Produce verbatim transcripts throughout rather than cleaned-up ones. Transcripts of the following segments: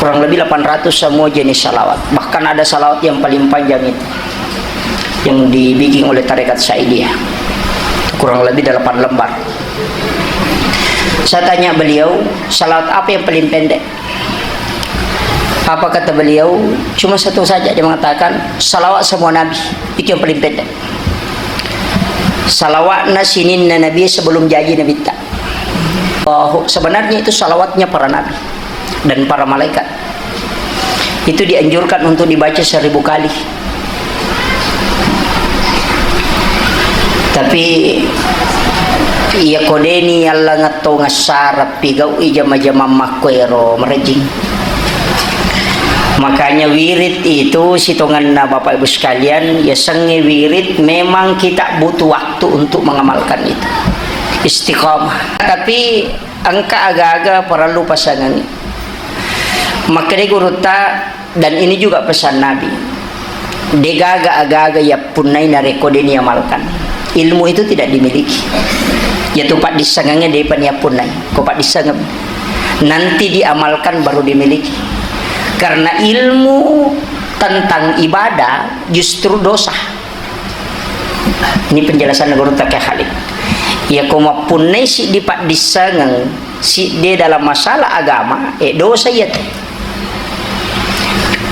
Kurang lebih delapan ratus semua jenis salawat. Bahkan ada salawat yang paling panjang itu, yang dibikin oleh tarekat Saidiyah. Kurang lebih delapan lembar. Saya tanya beliau, "Salawat apa yang paling pendek?" Apa kata beliau? Cuma satu saja, dia mengatakan, "Salawat semua nabi, itu yang paling pendek." Salawatna sininna nabi sebelum jaji nabitta. Oh, sebenarnya itu salawatnya para nabi dan para malaikat. Itu dianjurkan untuk dibaca seribu kali. Tapi iya kodeni allangetto ngassara pigau'i jama-jamang makkoero merejing. Makanya wirid itu sitonganna Bapak Ibu sekalian, ya sengnge wirid memang kita butuh waktu untuk mengamalkan itu. Istiqamah. Tapi engka aga-aga parellu pasangengngi. Makkeda gurutta, dan ini juga pesan Nabi, degaga aga-aga yappunnai narekko de niamalkan. Ilmu itu tidak dimiliki. Yatu paddissengengnge depa niappunnai. Ko paddissengeng. Nanti diamalkan baru dimiliki. Karena ilmu tentang ibadah justru dosa. Ini penjelasan gurutta Kiai Khalid. Iya ko mappunnai siddi paddissengeng, siddi dalam masalah agama, eh, dosa iya te.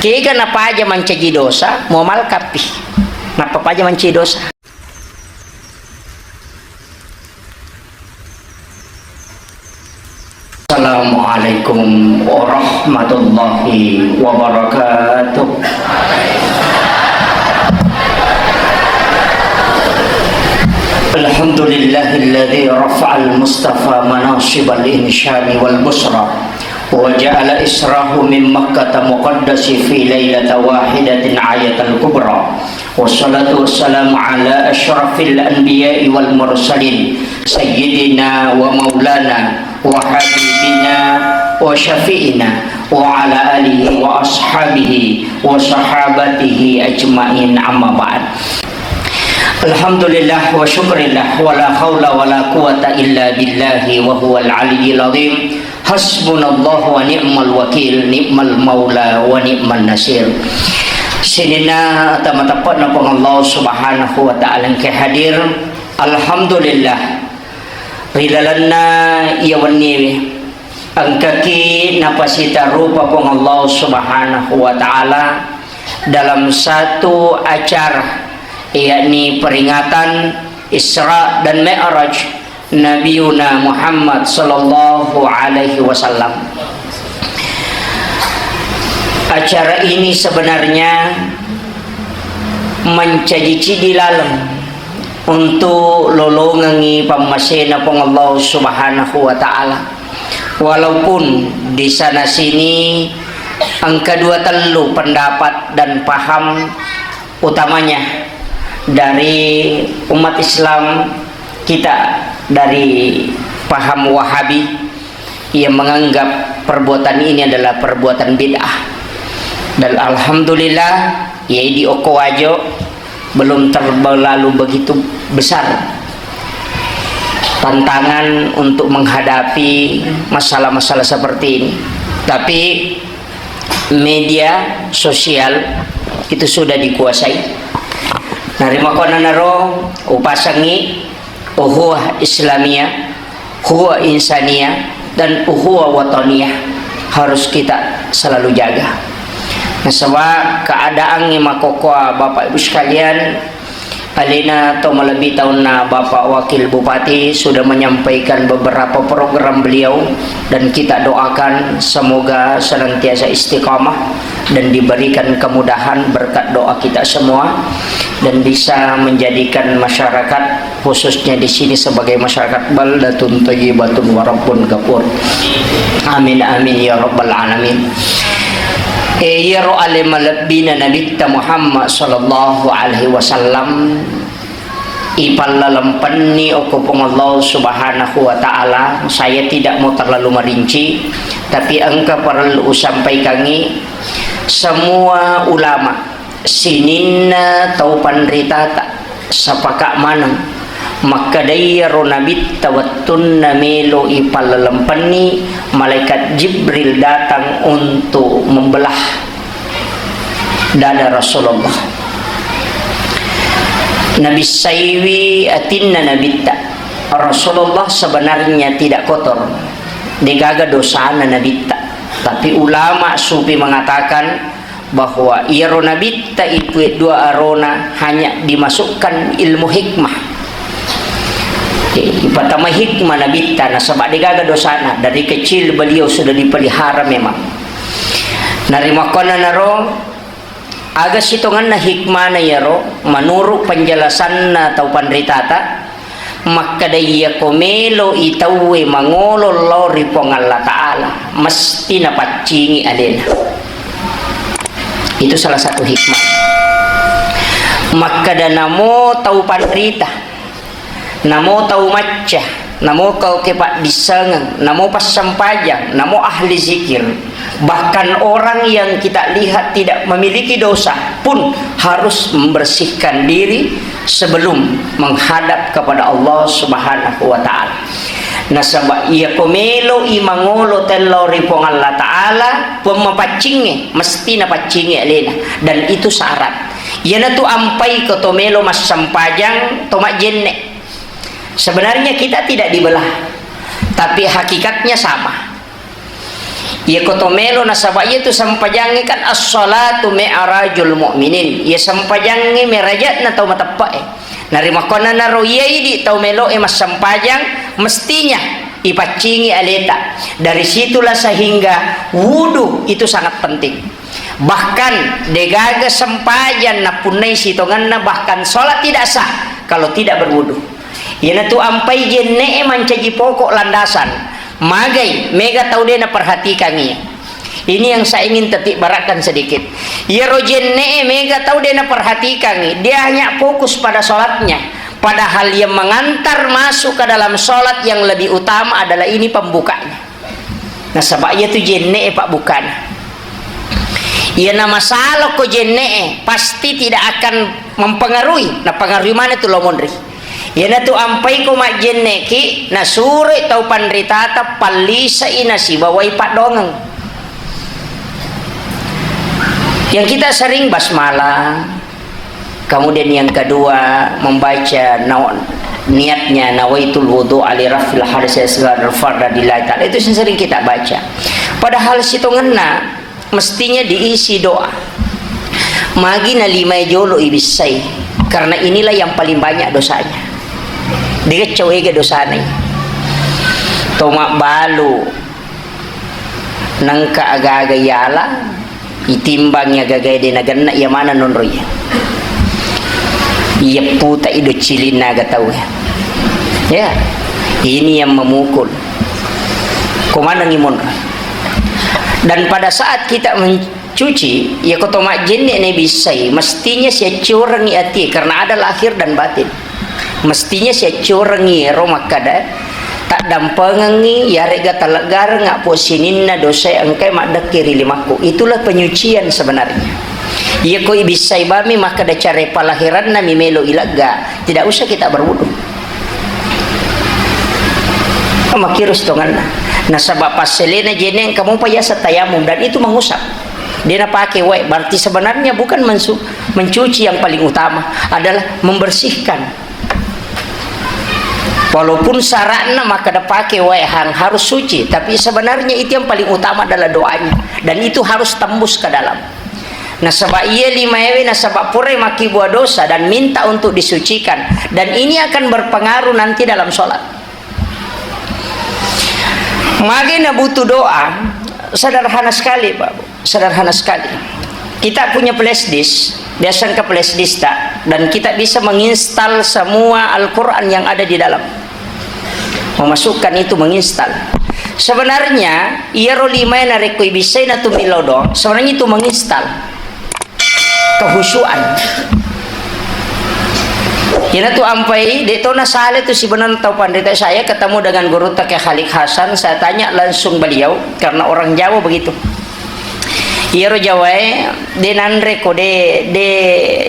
Kega napaja mancaji dosa, muamalkappi. Nappa paja mancaji dosa. Assalamualaikum warahmatullahi wabarakatuh. Alhamdulillahilladzi rafa'al mustafa manasibal insyani wal busra wa ja'ala israhu min makkata muqaddasi fi lailata wahidatin ayatal kubra. Wassalatu wassalamu ala asyrafil anbiya'i wal mursalin, sayyidina wa maulana wa habibina wa syafi'ina wa ala alihi wa ashabihi wa sahabatihi ajma'in, amma ba'd. Alhamdulillah wa syukrillah, wa la haula wa la quwata illa billahi wa huwal aliyyil azim. Hasbunallahu wa ni'mal wakil, ni'mal maula wa ni'man nasir. Sininna tama-, teppa'na Puang Allah Subhanahu wa Ta'ala engka hadir. Alhamdulillah. Ri lalenna iya wenniwe, engkaki napasitarupa Puang Allah Subhanahu wa Ta'ala dalam satu acara, yakni peringatan Isra dan Mi'raj Nabiuna Muhammad sallallahu alaihi wasallam. Acara ini sebenarnya mancaji cidi laleng untuk lolongengngi pammasena Puang Allah Subhanahu wa Ta'ala. Walaupun di sana sini engka dua tellu pendapat dan paham, utamanya dari umat Islam kita, dari paham Wahabi yang menganggap perbuatan ini adalah perbuatan bid'ah. Dan alhamdulillah, ya, di Oko Wajo belum terlalu begitu besar tantangan untuk menghadapi masalah-masalah seperti ini. Tapi media sosial itu sudah dikuasai. Narimakkuannanaro upasangi ukhuwah Islamiyah, ukhuwah Insaniyah, dan ukhuwah Wataniyah harus kita selalu jaga. Nasaba keadaan yang makkokkoe Bapak Ibu sekalian, alena tau malebbi taunna Bapak Wakil Bupati sudah menyampaikan beberapa program beliau, dan kita doakan semoga senantiasa istiqamah dan diberikan kemudahan berkat doa kita semua, dan bisa menjadikan masyarakat, khususnya di sini sebagai masyarakat baldatun thayyibatun wa rabbun ghafur. Amin, amin, ya rabbal alamin. E, iyaro ale malebbina Nabitta Muhammad sallallahu alaihi wasallam, ipallalempenni okko Puang Allah Subhanahu wa Ta'ala. Saya tidak mau terlalu merinci, tapi engka parellu usampaikangi, semua ulama, sininna tau panritata, sapaka maneng makkeda iyaro Nabitta wettunna melo ipallalempenni, malaikat Jibril datang datang untuk membelah dada Rasulullah. Nabissaiwi atinna Nabitta. Rasulullah sebenarnya tidak kotor, degaga dosana Nabitta. Tapi ulama sufi mengatakan bahwa iyaro Nabitta ipue dua arona hanya dimasukkan ilmu hikmah. Eh, ipatama hikmah Nabitta, nasaba degaga dosana. Dari kecil beliau sudah dipelihara memang. Narimakkuannanaro, aga sitongenna hikmana iyaro, menurut penjelasanna tau panritata, makkeda iyako melo i tauwe mangolo lao ri Puang Allah Ta'ala, mesti napaccingi alena. Itu salah satu hikmah. Makkeda namo tau panrita, namo tau macca, namo kau kepaddissengeng, namo passempajang, namo ahli zikir. Bahkan orang yang kita lihat tidak memiliki dosa pun harus membersihkan diri sebelum menghadap kepada Allah Subhanahu wa Ta'ala. Nasaba iyako melo i mangolo tellao ri Puang Allah Ta'ala, Puang mapaccingnge, mesti napaccingi alena. Dan itu syarat. Iyanatu ampai ko to melo massempajang, to majjenne. Sebenarnya kita tidak dibelah, tapi hakikatnya sama. Iyako to melo, nasaba iyatu sempajangnge kan as-salatu mi'rajul mu'minin. Iya sempajangnge merajatna tau mateppe'e. Narimakkuannanaro iya idi tau melo'e massempajang, mestinya ipaccingi aleta. Dari situlah sehingga wudu itu sangat penting. Bahkan degaga sempajang napunnai sitongenna, bahkan sholat tidak sah kalau tidak berwudu. Iyanatu ampai jenne'e mancaji pokok landasan. Magai mega tau de naperhatikangi. Ini yang saya ingin titik beratkan sedikit. Iyaro jenne'e mega tau de naperhatikangi. Dia hanya fokus pada sholatnya. Padahal yang mengantar masuk ke dalam sholat yang lebih utama adalah ini pembukanya. Nasaba iyatu jenne'e pabbukana. Iyana masalah ko jenne'e pasti tidak akan mempengaruhi. Napengaruhi mana tu lo monri. Iyanatu ampai ko majjenne'ki, nasuroi tau panritata pallisai nasibawai paddoangeng. Yang kita sering basmalah, kemudian yang kedua membaca naw-, niatnya nawaitul wudu'a li raf'il hadasi asghar fardan lillahi ta'ala. Itu sering kita baca. Padahal sitongenna mestinya diisi doa. Magi nalimai jolo ibissai, karena inilah yang paling banyak dosanya. Degacca wega dosanai. To mabbalu nengka aga-aga iala, itimbangi aga-aga de nagenna, iya mana nonroi. Iya puta ido cilinna aga tau. Ya, ini yang memukul. Ko manengi monro. Dan pada saat kita mencuci, ya ko to majjenne ne bissai, mestinya siaccorengi ati, karena ada lahir dan batin. Mestinya siaccorengi ero makkada, taddampengengi, yarega taleggareng appo sininna dosae engkai maddekke ri limakku. Itulah penyucian sebenarnya. Iya ko ibissai bami makkada care palahiranna mi melo ilegga, tidak usah kita berwudu. Makkiro sitonganna. Nasaba passelena jeneng kamu payasa tayamum dan itu mengusap. Dia napake wae, berarti sebenarnya bukan mensu-, mencuci yang paling utama, adalah membersihkan. Walaupun syaratna makkada pake wae hang harus suci, tapi sebenarnya itu yang paling utama adalah doanya, dan itu harus tembus ke dalam. Nasaba iya limaewe nasaba purai makkibua dosa dan minta untuk disucikan, dan ini akan berpengaruh nanti dalam sholat. Magi nabutuh doa, sederhana sekali, Pak Bu. Sederhana sekali. Kita punya flash disk, biasa engka flash disk tak, dan kita bisa menginstal semua Al-Quran yang ada di dalam. Memasukkan itu, menginstal. Sebenarnya, iyaro limae narekko ibissai natu milo doang, sebenarnya itu menginstal kehusuan. Iyanatu ampai, de to nasale tu sibenarna tau panrita. Saya ketemu dengan guru Taqi Khaliq Hasan, saya tanya langsung beliau, karena orang Jawa begitu. Iyaro Jawae, de nanre ko, de, de,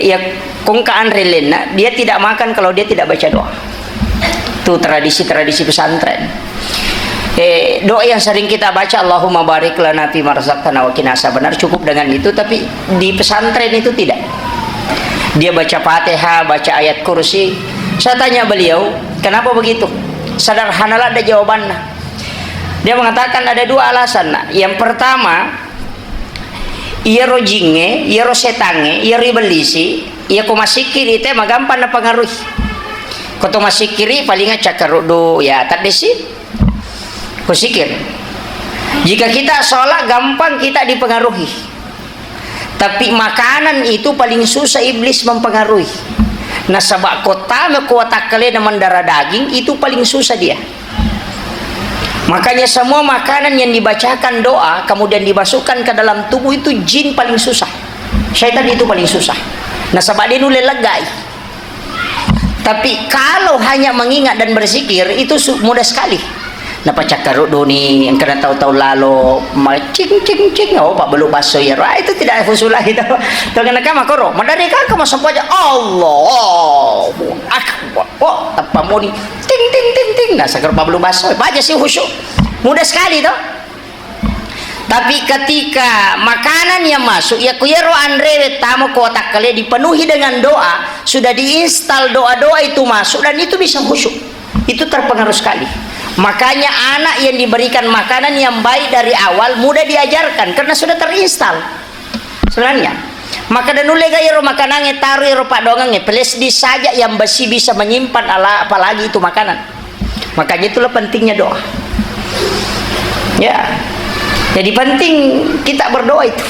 ya, kongka anre lenna, dia tidak makan kalau dia tidak baca doa. Tu tradisi-tradisi pesantren. Eh, doa yang sering kita baca, "Allahumma barik lana fi ma razaqtana wa qina azabannar," cukup dengan itu, tapi di pesantren itu tidak. Dia baca Fatihah, baca ayat kursi. Saya tanya beliau, "Kenapa begitu?" Sederhana ladde jawabannya. Dia mengatakan ada dua alasan, Nak. Yang pertama, iyaro jingnge, iyaro setangnge, iyaro ibellisi, iya ko massikkiri te magampang napengaruhi. Ko to massikkiri palinga cakkaruddu, ya, taddesi. Ko sikir. Jika kita sholat, gampang kita dipengaruhi. Tapi makanan itu paling susah iblis mempengaruhi. Nasaba ko tama ko watakkalena mendarah daging, itu paling susah dia. Makanya semua makanan yang dibacakan doa, kemudian dimasukkan ke dalam tubuh itu jin paling susah. Syaitan itu paling susah. Nasaba de nulle leggai. Tapi kalau hanya mengingat dan berzikir, itu su-, mudah sekali. Napacakkaruddu ni, engkana tau-tau lalo, ma-, cing, cing, cing, oh, pabbelu basso iyaro. Ah, itu tidak khusyuk lagi itu. Tau kena kama koro, madari kaka masempajang, Allahu Akbar. Oh, tappa moni, ting, ting, ting, ting. Nah, seger pabbelu basso, baca sih khusyuk. Mudah sekali toh. Tapi ketika makanan yang masuk, ya ku iyaro anrewe tamo ko watakkale dipenuhi dengan doa, sudah diinstal doa-doa itu masuk dan itu bisa khusyuk. Itu terpengaruh sekali. Makanya anak yang diberikan makanan yang baik dari awal mudah diajarkan karena sudah terinstal. Sebenarnya, maka dan nulle ga iyaro makanangnge taru iyaro paddoangengnge, flash disk saja yang besi bisa menyimpan ala-, apalagi itu makanan. Makanya itulah pentingnya doa. Ya. Jadi penting kita berdoa itu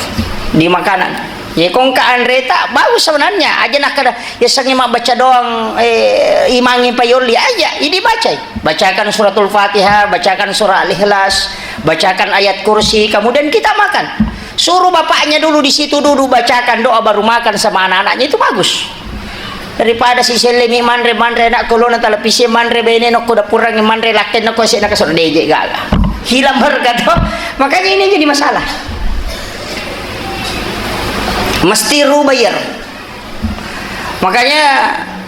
di makanan. Ya, ko engka anreta, bagus sebenarnya. Aja nakkeda, ya, sengi mabbaca doang, eh, imangi payolli aja, ini bacai. Bacakan suratul Fatihah, bacakan surah Al-Ikhlas, bacakan ayat kursi, kemudian kita makan. Suruh bapaknya dulu di situ duduk bacakan doa baru makan sama anak-anaknya, itu bagus. Daripada sisellemi manre, manre anak kolona televisi, manre bene nokko dapurangi, manre lakken nokko sik nakaso deje gaga. Hilang berkat toh. Makanya ini jadi masalah. Mesti rubah, ya. Makanya,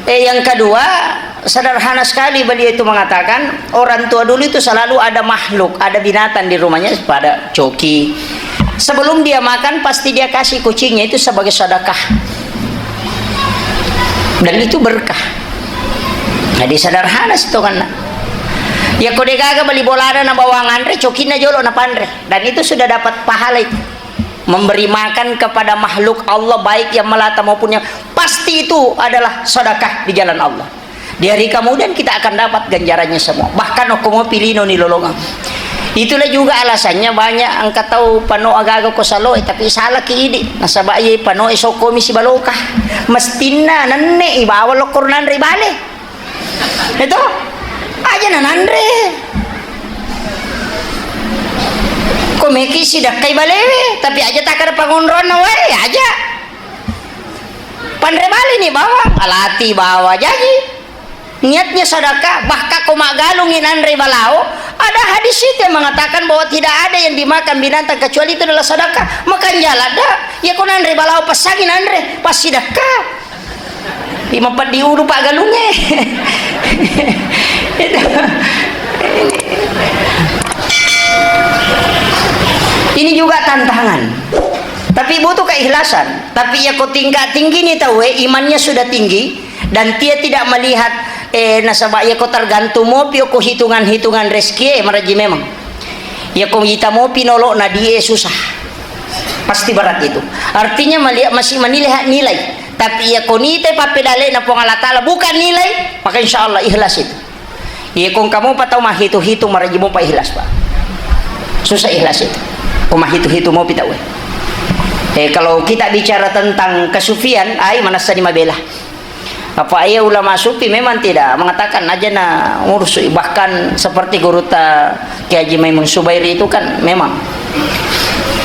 eh, yang kedua, sederhana sekali beliau itu mengatakan, orang tua dulu itu selalu ada makhluk, ada binatang di rumahnya, pada coki. Sebelum dia makan, pasti dia kasih kucingnya itu sebagai sedekah. Dan itu berkah. Jadi sederhana situ kan. Ya, ko degaga beli bolana na bawang anre, cokinna jolo na panre. Dan itu sudah dapat pahala itu. Memberi makan kepada makhluk Allah, baik yang melata maupun yang, pasti itu adalah sedekah di jalan Allah. Di hari kemudian kita akan dapat ganjarannya semua. Bahkan okko mopi lino ni lolongang. Itulah juga alasannya banyak engka tau pano agaga ko salo, eh, tapi salah ki idi. Nasaba iye pano e sokko mi sibaloka. Mestinna nenne i bawang lokko nanre bale. Itu aja na nanre. Ko meki sidakkai balewe, tapi aja takada pangonronna wae aja. Panre bale ni bawang, alati bawa jaji. Niatnya sedekah, bahkan ko maggalungi nanre balao, ada hadis itu yang mengatakan bahwa tidak ada yang dimakan binatang kecuali itu adalah sedekah. Makan jalan dah, ya ko nanre balao passangi nanre, pasti sedekah. Lima empat di ulu pak galunge. Itu. Ini juga tantangan. Tapi butuh keikhlasan. Tapi ya ko tingkat tinggi ni tau, eh, imannya sudah tinggi, dan dia tidak melihat, eh, nasaba iya ko tergantung mopi ko hitungan-hitungan rezeki, eh, maraji memang. Iya ko ita mopi nolona die susah. Pasti berat itu. Artinya melihat, masih menilai nilai. Tapi iya ko nite pappedale na Puang Allah Taala bukan nilai, maka insya Allah ikhlas itu. Iya ko engka mopa tau mahitu-hitu maraji mopa ikhlas, Pak. Susah ikhlas itu. Ko mahitu-hitu mopi tau. Eh, kalau kita bicara tentang kesufian, ai manassa ni mabela. Apa iya ulama sufi memang tidak mengatakan aja na ngurus, bahkan seperti guru ta Kiai Haji Maimun Subairi itu kan memang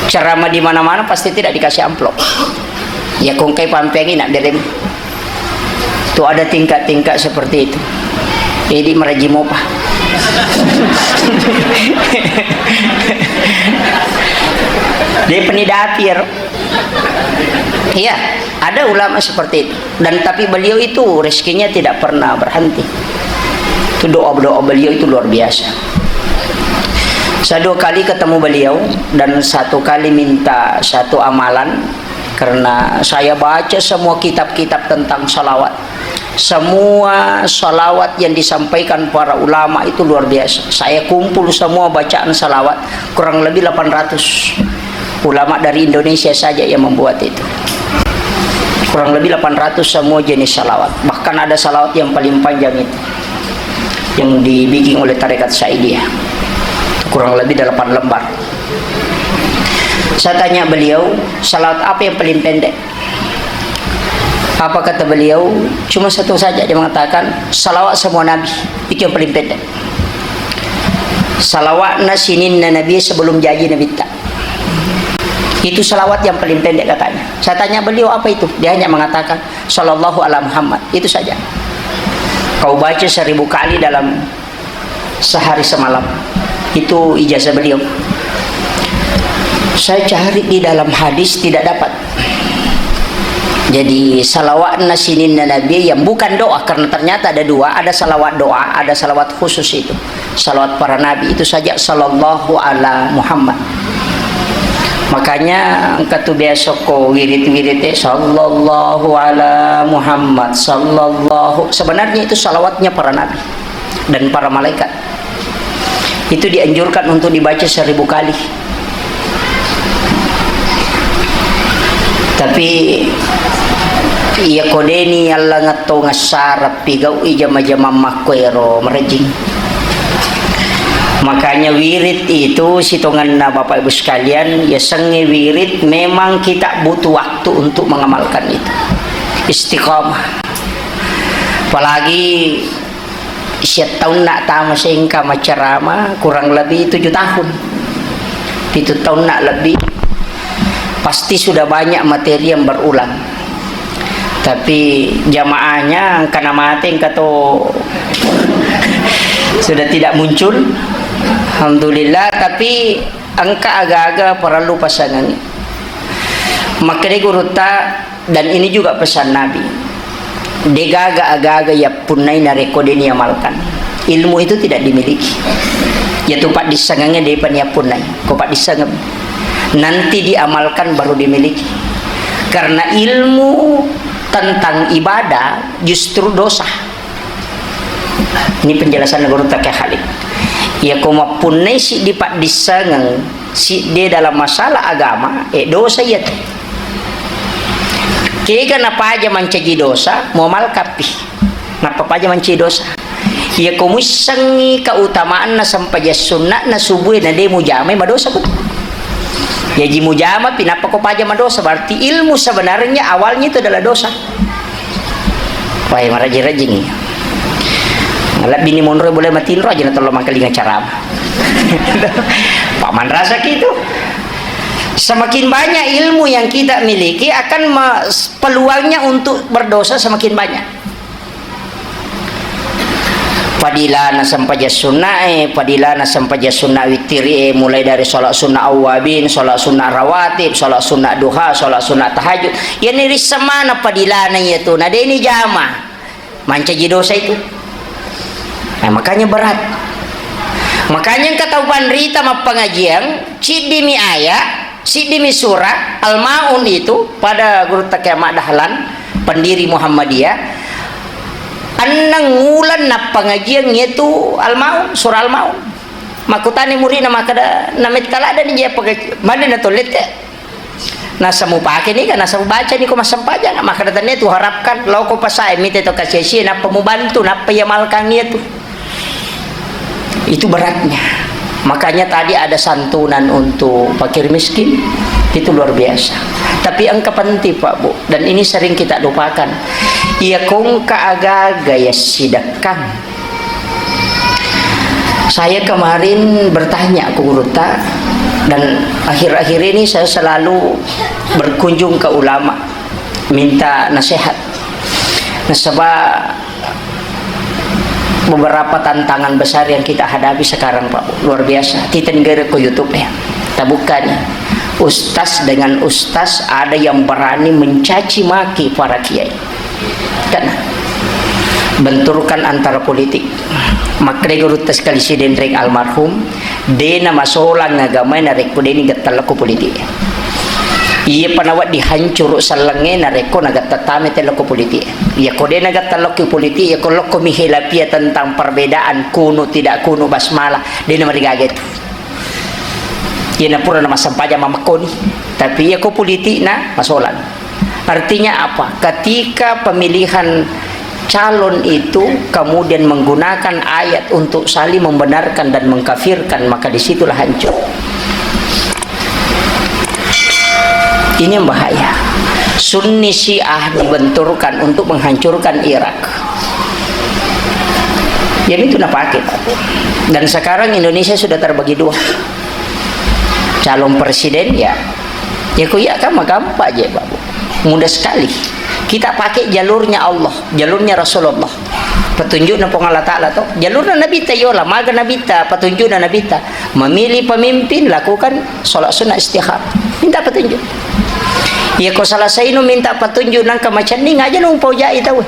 ceramah di mana-mana pasti tidak dikasih amplop. Ya kongkai pampengi nak derem. Tuh ada tingkat-tingkat seperti itu. Jadi meraji mopa. Dia penidapir. Iya, ada ulama seperti itu. Dan tapi beliau itu rezekinya tidak pernah berhenti. Itu doa-doa beliau itu luar biasa. Saya dua kali ketemu beliau dan satu kali minta satu amalan, karena saya baca semua kitab-kitab tentang salawat. Semua salawat yang disampaikan para ulama itu luar biasa. Saya kumpul semua bacaan salawat, kurang lebih delapan ratus ulama dari Indonesia saja yang membuat itu. Kurang lebih delapan ratus semua jenis salawat. Bahkan ada salawat yang paling panjang itu, yang dibikin oleh Tarekat Saidiyah. Kurang lebih delapan lembar. Saya tanya beliau, "Salawat apa yang paling pendek?" Apa kata beliau? Cuma satu saja, dia mengatakan, "Salawat semua nabi, itu yang paling pendek. Salawatna sininna nabi sebelum jaji nabitta. Itu salawat yang paling pendek," katanya. Saya tanya beliau, "Apa itu?" Dia hanya mengatakan, "Sallallahu ala Muhammad." Itu saja. Kau baca seribu kali dalam sehari semalam. Itu ijazah beliau. Saya cari di dalam hadis, tidak dapat. Jadi, salawatna sininna nabi yang bukan doa, karena ternyata ada dua, ada salawat doa, ada salawat khusus itu. Salawat para nabi itu saja, "Sallallahu ala Muhammad." Makanya engka tu biasa ko wirid-wirid, eh, "Sallallahu ala Muhammad, sallallahu." Sebenarnya itu salawatnya para nabi dan para malaikat. Itu dianjurkan untuk dibaca seribu kali. Tapi iya ko deni Allah ngetto ngassara pigau'i jama-jamang makkuero, merejing. Makanya wirid itu sitongenna, Bapak Ibu sekalian, yasengnge wirid memang kita butuh waktu untuk mengamalkan itu. Istiqamah. Apalagi siattaunna tama sengka maccarama, kurang lebih tujuh tahun. Pitu taunna lebih. Pasti sudah banyak materi yang berulang. Tapi jamaahnya engka na mate, engka to sudah tidak muncul. Alhamdulillah, tapi engka aga-aga parellu pasangeng. Makkeda gurutta, dan ini juga pesan Nabi, degaga aga-aga yappunnai narekko de niamalkan. Ilmu itu tidak dimiliki. Yatu paddissengengnge depa niappunnai. Ko paddissengeng. Nanti diamalkan baru dimiliki. Karena ilmu tentang ibadah justru dosa. Ini penjelasan gurutta Kiai Khalid. Iya ko mappunnai siddi paddissengeng, siddi dalam masalah agama, eh, dosa iya tu. Kega napaja mancaji dosa, muamalkappi. Nappa paja mancaji dosa. Iya ko muissengngi keutamaanna sempajang sunna'na subuh na de mujamai, madosa ko. Jaji mujama pi nappa ko paja madosa, berarti ilmu sebenarnya awalnya itu adalah dosa. Wah, marajing-rajingi. Lebbi ni monro boleh matinro aja na tello mangkalinga carama. Paman rasa gitu. Semakin banyak ilmu yang kita miliki, akan me-, peluangnya untuk berdosa semakin banyak. Padilana sempajang sunnae, padilana sempajang sunna wittirie, mulai dari sholat sunnah awwabin, sholat sunnah rawatib, sholat sunnah duha, sholat sunnah tahajud. Iyani risseng maneng padilana iyatu, na deni jama. Mancaji dosa itu. Nah, makanya berat. Makanya engka tau panrita mappangajiang, ciddimi ayat, siddimi surah, Al-Maun itu, pada gurutta Kiai Ahmad Dahlan, pendiri Muhammadiyah, enneng uleng nappangajiang itu Al-Maun, surah Al-Maun. Makkutani muridna makkeda, "Nametta ladde ni je pake-, mane na tollette?" Nasa mupake ni, kan nasa mubaca ni ko massempajang, makkeda tania tu harapkan, lao ko pasae mite to kasiasie, nappa mubantu, nappa iamalkan iya tu. Itu beratnya. Makanya tadi ada santunan untuk fakir miskin, itu luar biasa. Tapi engka penting, Pak, Bu, dan ini sering kita lupakan. Iya kongka aga-aga ya sidekkang. Saya kemarin bertanya ke gurutta, dan akhir-akhir ini saya selalu berkunjung ke ulama, minta nasihat. Nasaba beberapa tantangan besar yang kita hadapi sekarang, Pak, luar biasa. Titenggere ko YouTube ya. Tabukkani. Ustaz dengan ustaz, ada yang berani mencaci maki para kiai. Kan benturkan antara politik. Makkeda gurutta sekali Sidenreng almarhum, dena masolang agamae narekko deni gatta lokko politik. Iya pa nawedding hancuru sellengnge narekko nagatta tame te lokko politik. Iya ko dena gatta lokko politik, iya ko lokko mihelapia tentang perbedaan kunu tidak kunu basmalah, dena marigaga itu. Iya na pura na massempajang mamekkoni, tapi iya ko politik na masolang. Artinya apa? Ketika pemilihan calon itu kemudian menggunakan ayat untuk saling membenarkan dan mengkafirkan, maka disitulah hancur. Ini yang bahaya. Sunni Syiah dibenturkan untuk menghancurkan Irak. Jadi itu napake, Pak. Dan sekarang Indonesia sudah terbagi dua. Calon presiden, ya. Ya, ku iya kan gampang aja, Pak. Mudah sekali. Kita pakai jalurnya Allah, jalurnya Rasulullah. Petunjukna Puang Allah Ta'ala to. Jalurna Nabitta yola, maga Nabitta, petunjukna Nabitta. Memilih pemimpin, lakukan sholat sunnah istikharah. Minta petunjuk. Ya, ko selesai nu minta petunjuk nangka macenning aja nu paujai tau.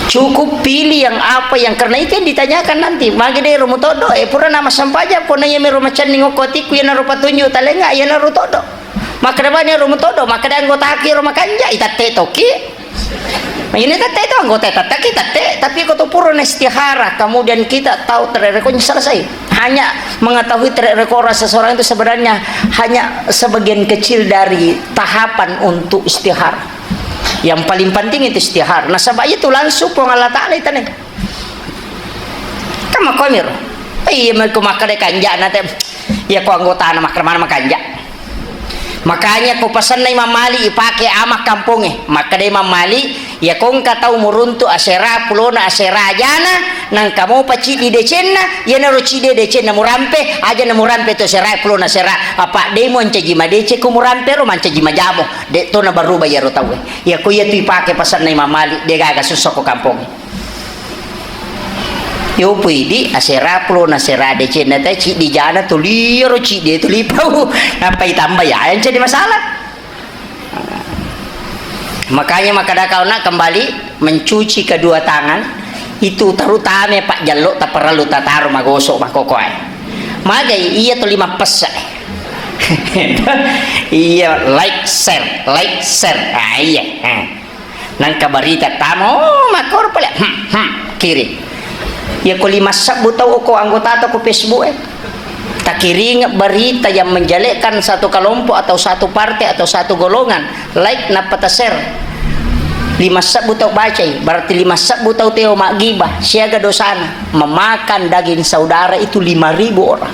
Cukup pilih yang apa yang, karena itu yang ditanyakan nanti. Magi de ro mutoddo, eh, pura nama sampaja, pona iya mero macenning okko atikku, iya naro patunjuk talenga, iya naro todo. Makkeda bani ro mutoddo, makkeda anggota ki ro makanja, itatte toki. Ini tette itu anggota tette ki tette, tapi ko tu pura na istihara, kemudian kita tahu track record selesai. Hanya mengetahui track record seseorang itu sebenarnya hanya sebagian kecil dari tahapan untuk istihara. Yang paling penting itu istihara. Nasaba itu langsung Puang Allah Ta'ala itu nih. Kan makkomiro. Iya, mako makkeda kanjana te. Iya, ko anggotana makkeda mana makanja. Makanya ko pasenna Imam Malik ipake ama kampongnge. Makkeda Imam Malik, iya ko engka tau muruntu asera pulona asera ajana, nangka mopa ciddi decenna, iyanaro ciddi decenna murampe, aja na murampe to asera pulona asera. Apa demo ancaji madece ko murampe ro mancaji majamo. De to na baruba iyaro tauwe. Iya ko iya tu ipake pasenna Imam Malik, de gaga susso ko kampongnge. Yopo idi asera pulona asera decenna te ciddi jana tuli ro ciddi tuli pau. Nappa itamba ya yang jadi masalah. Makanya makkeda kau nak kembali mencuci kedua tangan itu terutama pak jallo tak perlu tataro magosok makokoe. Magai iya tuli mappessa. Iya, like share, like share. Ah iya. Ah. Nangka barita tama, oh, makkoro pale, hmm, hmm, kiring. Iya ko lima sebbu tau ko anggota tau ko Facebook e. Takiring berita yang menjelekkan satu kelompok atau satu partai atau satu golongan, like nappa ta-share. Lima sebbu tau bacai, berarti lima sebbu tau teo maggibah, siaga dosana. Memakan daging saudara itu lima ribu orang.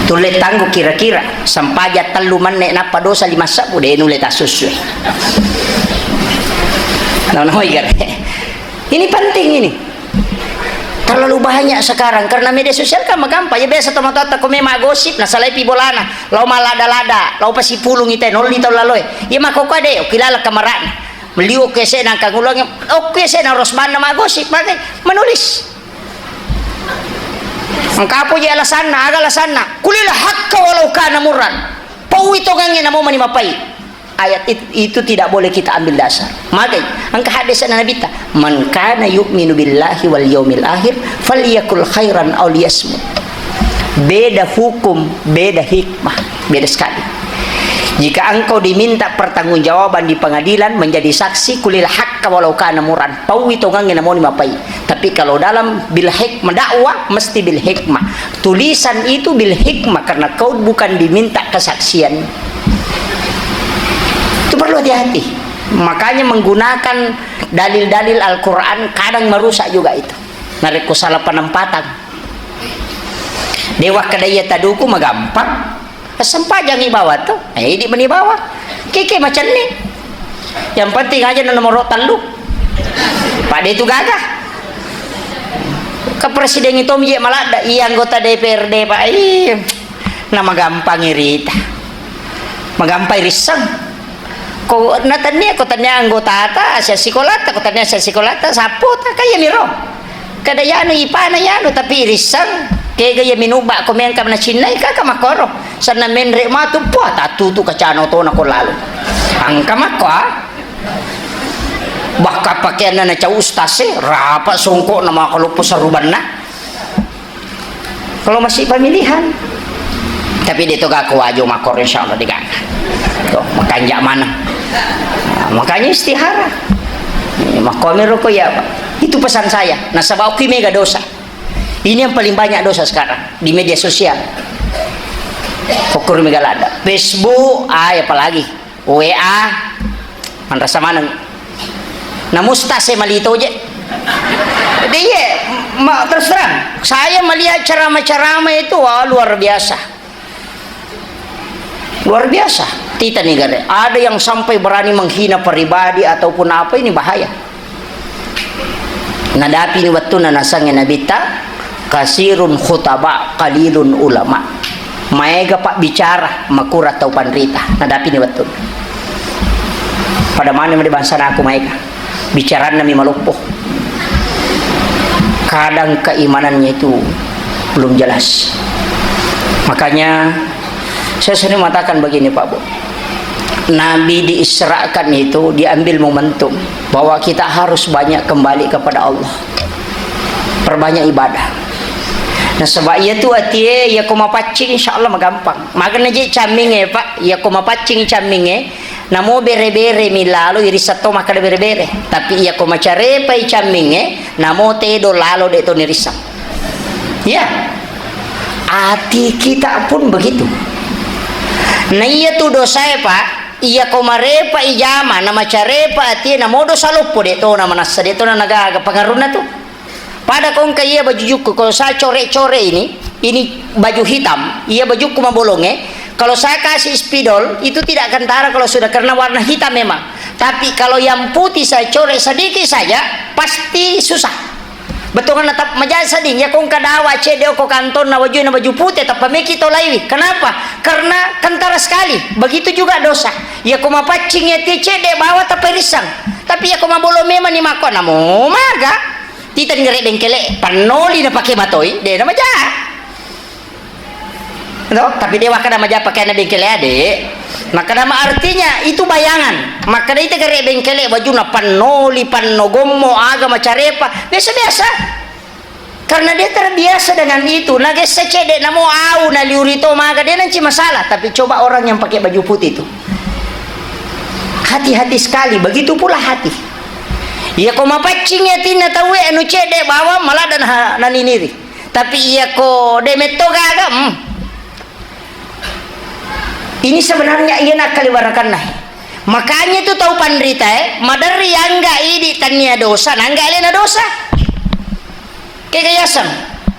Tulle tanggu kira-kira, sempaja tellu menne nappa dosa lima sebbu, de nulle tasussui. Nonoi gare. Ini penting ini. Terlalu banyak sekarang karena media sosial kan magampang. Ya biasa tomatoatta ko memang gosip, nasalai pi bolana. Lao malada-lada, lao pasipulung ite, nolli tau laloe. Ya makoko de, okilala kamarana. Meliuk ke sena kangulangnya, oke sena rosbanna magosip, magai menulis. Engka apa je alasanna? Aga alasanna? Kulil hakka walau kana murran. Paui tongangnge namo mani mapai. Ayat it-, itu tidak boleh kita ambil dasar. Magai, engka hadis Nabi ta, "Man kana yu'minu billahi wal yaumil akhir, falyakul khairan aw liyasmut." Beda hukum, beda hikmah, beda sekali. Jika engkau diminta pertanggungjawaban di pengadilan menjadi saksi, kulil hakka walau kana muran, paui tongangnge namoni mapai. Tapi kalau dalam bil hikmah dakwah, mesti bil hikmah. Tulisan itu bil hikmah karena kau bukan diminta kesaksian. Itu perlu hati-hati. Makanya menggunakan dalil-dalil Al-Quran kadang merusak juga itu. Narekko salah penempatan. Dewa kedaya taduku magampang. Sempajangi bawa to. Eh, idi meni bawa. Keke macenni. Yang penting aja nomor tellu. Pak de itu gagah. Ke presiden itu mije maladda. Iya anggota D P R D, Pak. Ih, nama gampang irita. Magampai risseng. Ko natennia, ko tennia anggotata, sia sikolata, ko tennia sia sikolata, sappota, kaya miro. Kada yanu ipana yanu, tapi risseng. Kega iya minuba ko mengka nacinnai, kaka makoro. Sanna menre matu, puah, tatutu kacana otona ko lalu. Angka makko, ah. Bahkan pakaianna na cau ustaz e, rapa songkok na makaloppo sarubanna. Kalau masih pemilihan. Tapi de to gak kuwajo makor, insya Allah de gaga. To, makanja mana. Nah, makanya istihara. Eh, makomero ko ya, Pak. Itu pesan saya. Nasaba okui mega dosa. Ini yang paling banyak dosa sekarang di media sosial. Okui mega lada. Facebook, ah, apalagi. W A, manrasa maneng. Namusta saya malito je. Jadi, iya, ma-, terus terang, saya melihat ceramah-ceramah itu, wah, luar biasa. Luar biasa. Tita nih, gare. Ada yang sampai berani menghina pribadi ataupun apa, ini bahaya. Nadapini wettunna nasengnge Nabitta, "Kasirun khutaba, qalilun ulama." Maega pabbicara, makura tau panrita. Nadapini wettunna. Pada maneng mede bangsana aku maega. Bicaranna mi maloppo. Kadang keimanannya itu belum jelas. Makanya, saya sering mengatakan begini, Pak Bu. Nabi diisrakan itu diambil momentum bahwa kita harus banyak kembali kepada Allah. Perbanyak ibadah. Nasaba iya tu atie, iya ko mapaccing, insya Allah magampang. Magana je camminge, Pak, iya ko mapaccing camminge, namo bere-bere mi lalo, irisseng to makkeda bere-bere. Tapi iya ko macarepai camminge, namo tedo lalo, de to nirisseng. Iya. Ati kita pun begitu. Na iya tu dosae, Pak, iya ko marepa ijama, na macarepa atie, namo dosa loppo, de to na manassa, de to na nagaga pengaruhna tu. Pada ko engka iya baju jukku, kalau saya coret-coret ini, ini baju hitam, iya bajukku mabolonge, kalau saya kasih spidol, itu tidak kentara kalau sudah, karena warna hitam memang. Tapi kalau yang putih saya coret sedikit saja, pasti susah. Bettuanna tap-, maja sedding, iya ko engka dawa cedde ko kantonna wajuna baju putih, tappa meki to laiwi. Kenapa? Karena kentara sekali. Begitu juga dosa. Iya ko mapaccing iya tie cedde bawa tappa irisseng. Tapi iya ko mabolong memang ni makko, namo maga. Tita ngere bengkele, pannoli na pake matoi, de na maja. To, tapi de wakkeda maja pakaianna bengkele ade. Makkeda ma artinya itu bayangan. Makkeda ita gare bengkele bajuna pannoli, panno gommo, aga macarepa, biasa-biasa. Karena dia terbiasa dengan itu, nagessa cedde namo au naliuri to maga, de nanci masalah. Tapi coba orang yang pakai baju putih itu. Hati-hati sekali, begitu pula hati. Iya ko mapaccing atinna tauwe anu cedde bawang maladda na, naniniri. Tapi iya ko de metto gaga, hmm. Ini sebenarnya iya nakkaliwarakanna. Makanya itu tau panrita e, maderri angga idi tannia dosa, nangga alena dosa. Kega yaseng,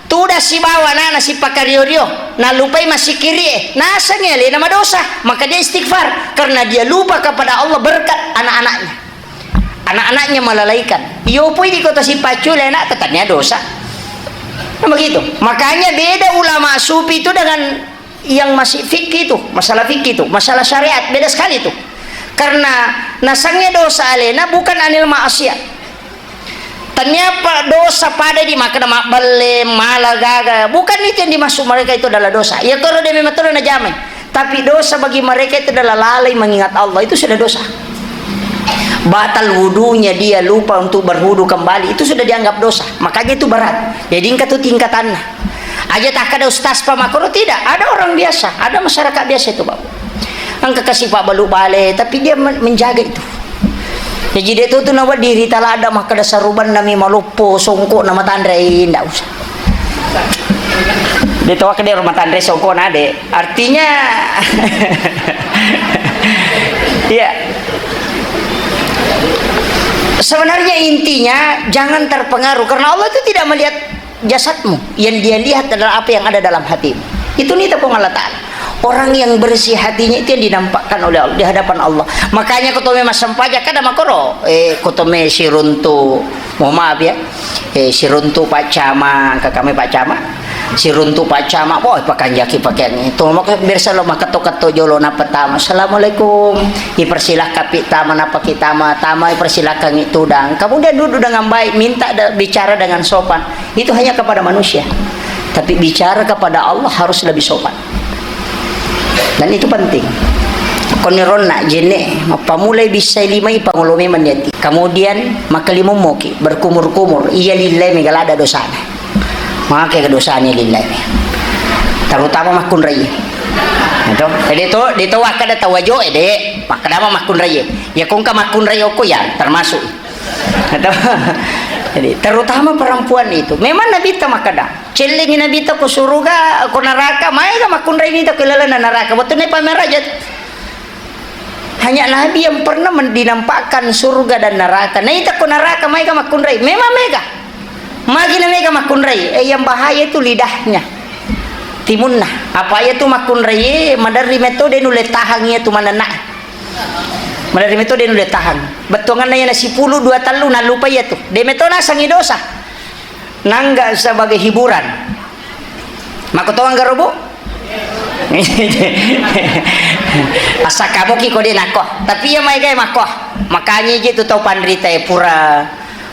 tudang sibawa anana sipakario-rio, nalupai masikiri e, nasengi alena madosa, maka dia istighfar karena dia lupa kepada Allah berkat anak-anaknya. Anak-anaknya melalaikan. Iyopoi di kota sipaccule anak, tetapnya dosa. Nah, begitu. Makanya beda ulama sufi itu dengan yang masih fikih itu, masalah fikih itu, masalah syariat, beda sekali itu. Karena nasengnge dosa alena bukan anil maksiat. Tania pa-, dosa pada di makkeda mabbelle, mala gaga. Bukan itu yang dimaksud mereka itu adalah dosa. Ya kalau dia memang terus najamai. Tapi dosa bagi mereka itu adalah lalai mengingat Allah, itu sudah dosa. Batal wudunya, dia lupa untuk berwudu kembali, itu sudah dianggap dosa. Makanya itu berat. Jadi engka tu tingkatanna. Aja tak ada ustaz pamakoro, tidak. Ada orang biasa, ada masyarakat biasa itu, Pak. Engka kasi pabbalu bale, tapi dia men-, menjaga itu. Jadi dia tu, tu nawa diri talada makkeda saruban nami maloppo songkok nama tanre, ndak usah. De to, wakkeda rumah tanre songkona, de. Artinya, ya. Sebenarnya intinya jangan terpengaruh, karena Allah itu tidak melihat jasadmu, yang Dia lihat adalah apa yang ada dalam hatimu. Itu nita Puang Allah Ta'ala. Orang yang bersih hatinya itu yang dinampakkan oleh Allah, di hadapan Allah. Makanya kotome massempajang kada makoro, eh, kotome siruntu, mohon maaf ya, eh, siruntu Pak Camat, kakame Pak Camat, siruntu Pak Camat, wah, pakanjaki pakaiannya. Itu maka biasa lo maketto-ketto jolo na pertama. Assalamualaikum. Dipersilahkan pi tama, napa ki tama, tama dipersilahkan itu dan. Kemudian duduk dengan baik, minta de-, bicara dengan sopan. Itu hanya kepada manusia. Tapi bicara kepada Allah harus lebih sopan. Dan itu penting. Koni ronna jenne, mappamulai bissai limai pangolo memang niati. Kemudian makkalimommoki, berkumur-kumur, iya lillai mega ladda dosana. Maka dosana lillai. Terutama makkunrai. Itu. Jadi to, di to wakkada tau ajo, eh, de, makkada makkunrai. Ya kongka makkunrai okko ya, termasuk. Atau, jadi, terutama perempuan itu. Memang Nabitta makkada, cellengi Nabitta ko suruga, ko neraka, maega makkunrai nita ko lalenna neraka. Wettunna pameraja tu. Hanya Nabi yang pernah men-, dinampakkan surga dan neraka. Naita ko neraka, maega makkunrai. Memang mega. Magi na mega makkunrai. Eh, yang bahaya itu lidahnya. Timunna. Apa iya tu makkunrai, eh, maderri metode nulle tahang iya tu manenna. Maderri metode nulle tahang. Bettuanganna iya na sipulu dua tellu nalupa iya tu. De meto nasengi dosa. Nangga sebagai hiburan. Makkutoang garo, Bu? Asa kamu ki ko de nako. Tapi iya maega makko. Makanya je tu tau panrita e pura,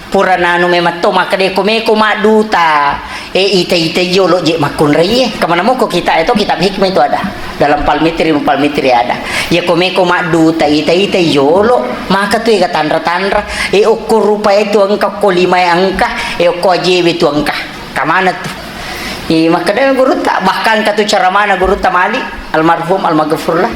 pura nanu memang to makkada ko meko madduta. E, ita-ita jolo je makkunrai e. Kemana moko kita itu kitab hikmah itu ada. Dalam Palmitri, Palmitri ada. Ya ko meko madduta ita-ita jolo, maka tu ega tanra-tanra. E, okko rupa itu engka, ko lima engka, e, okko ajewe tu engka. Kamana tu? Iya, makkeda gurutta, bahkan katu cara mana gurutta mali, almarhum, almaghfurlah.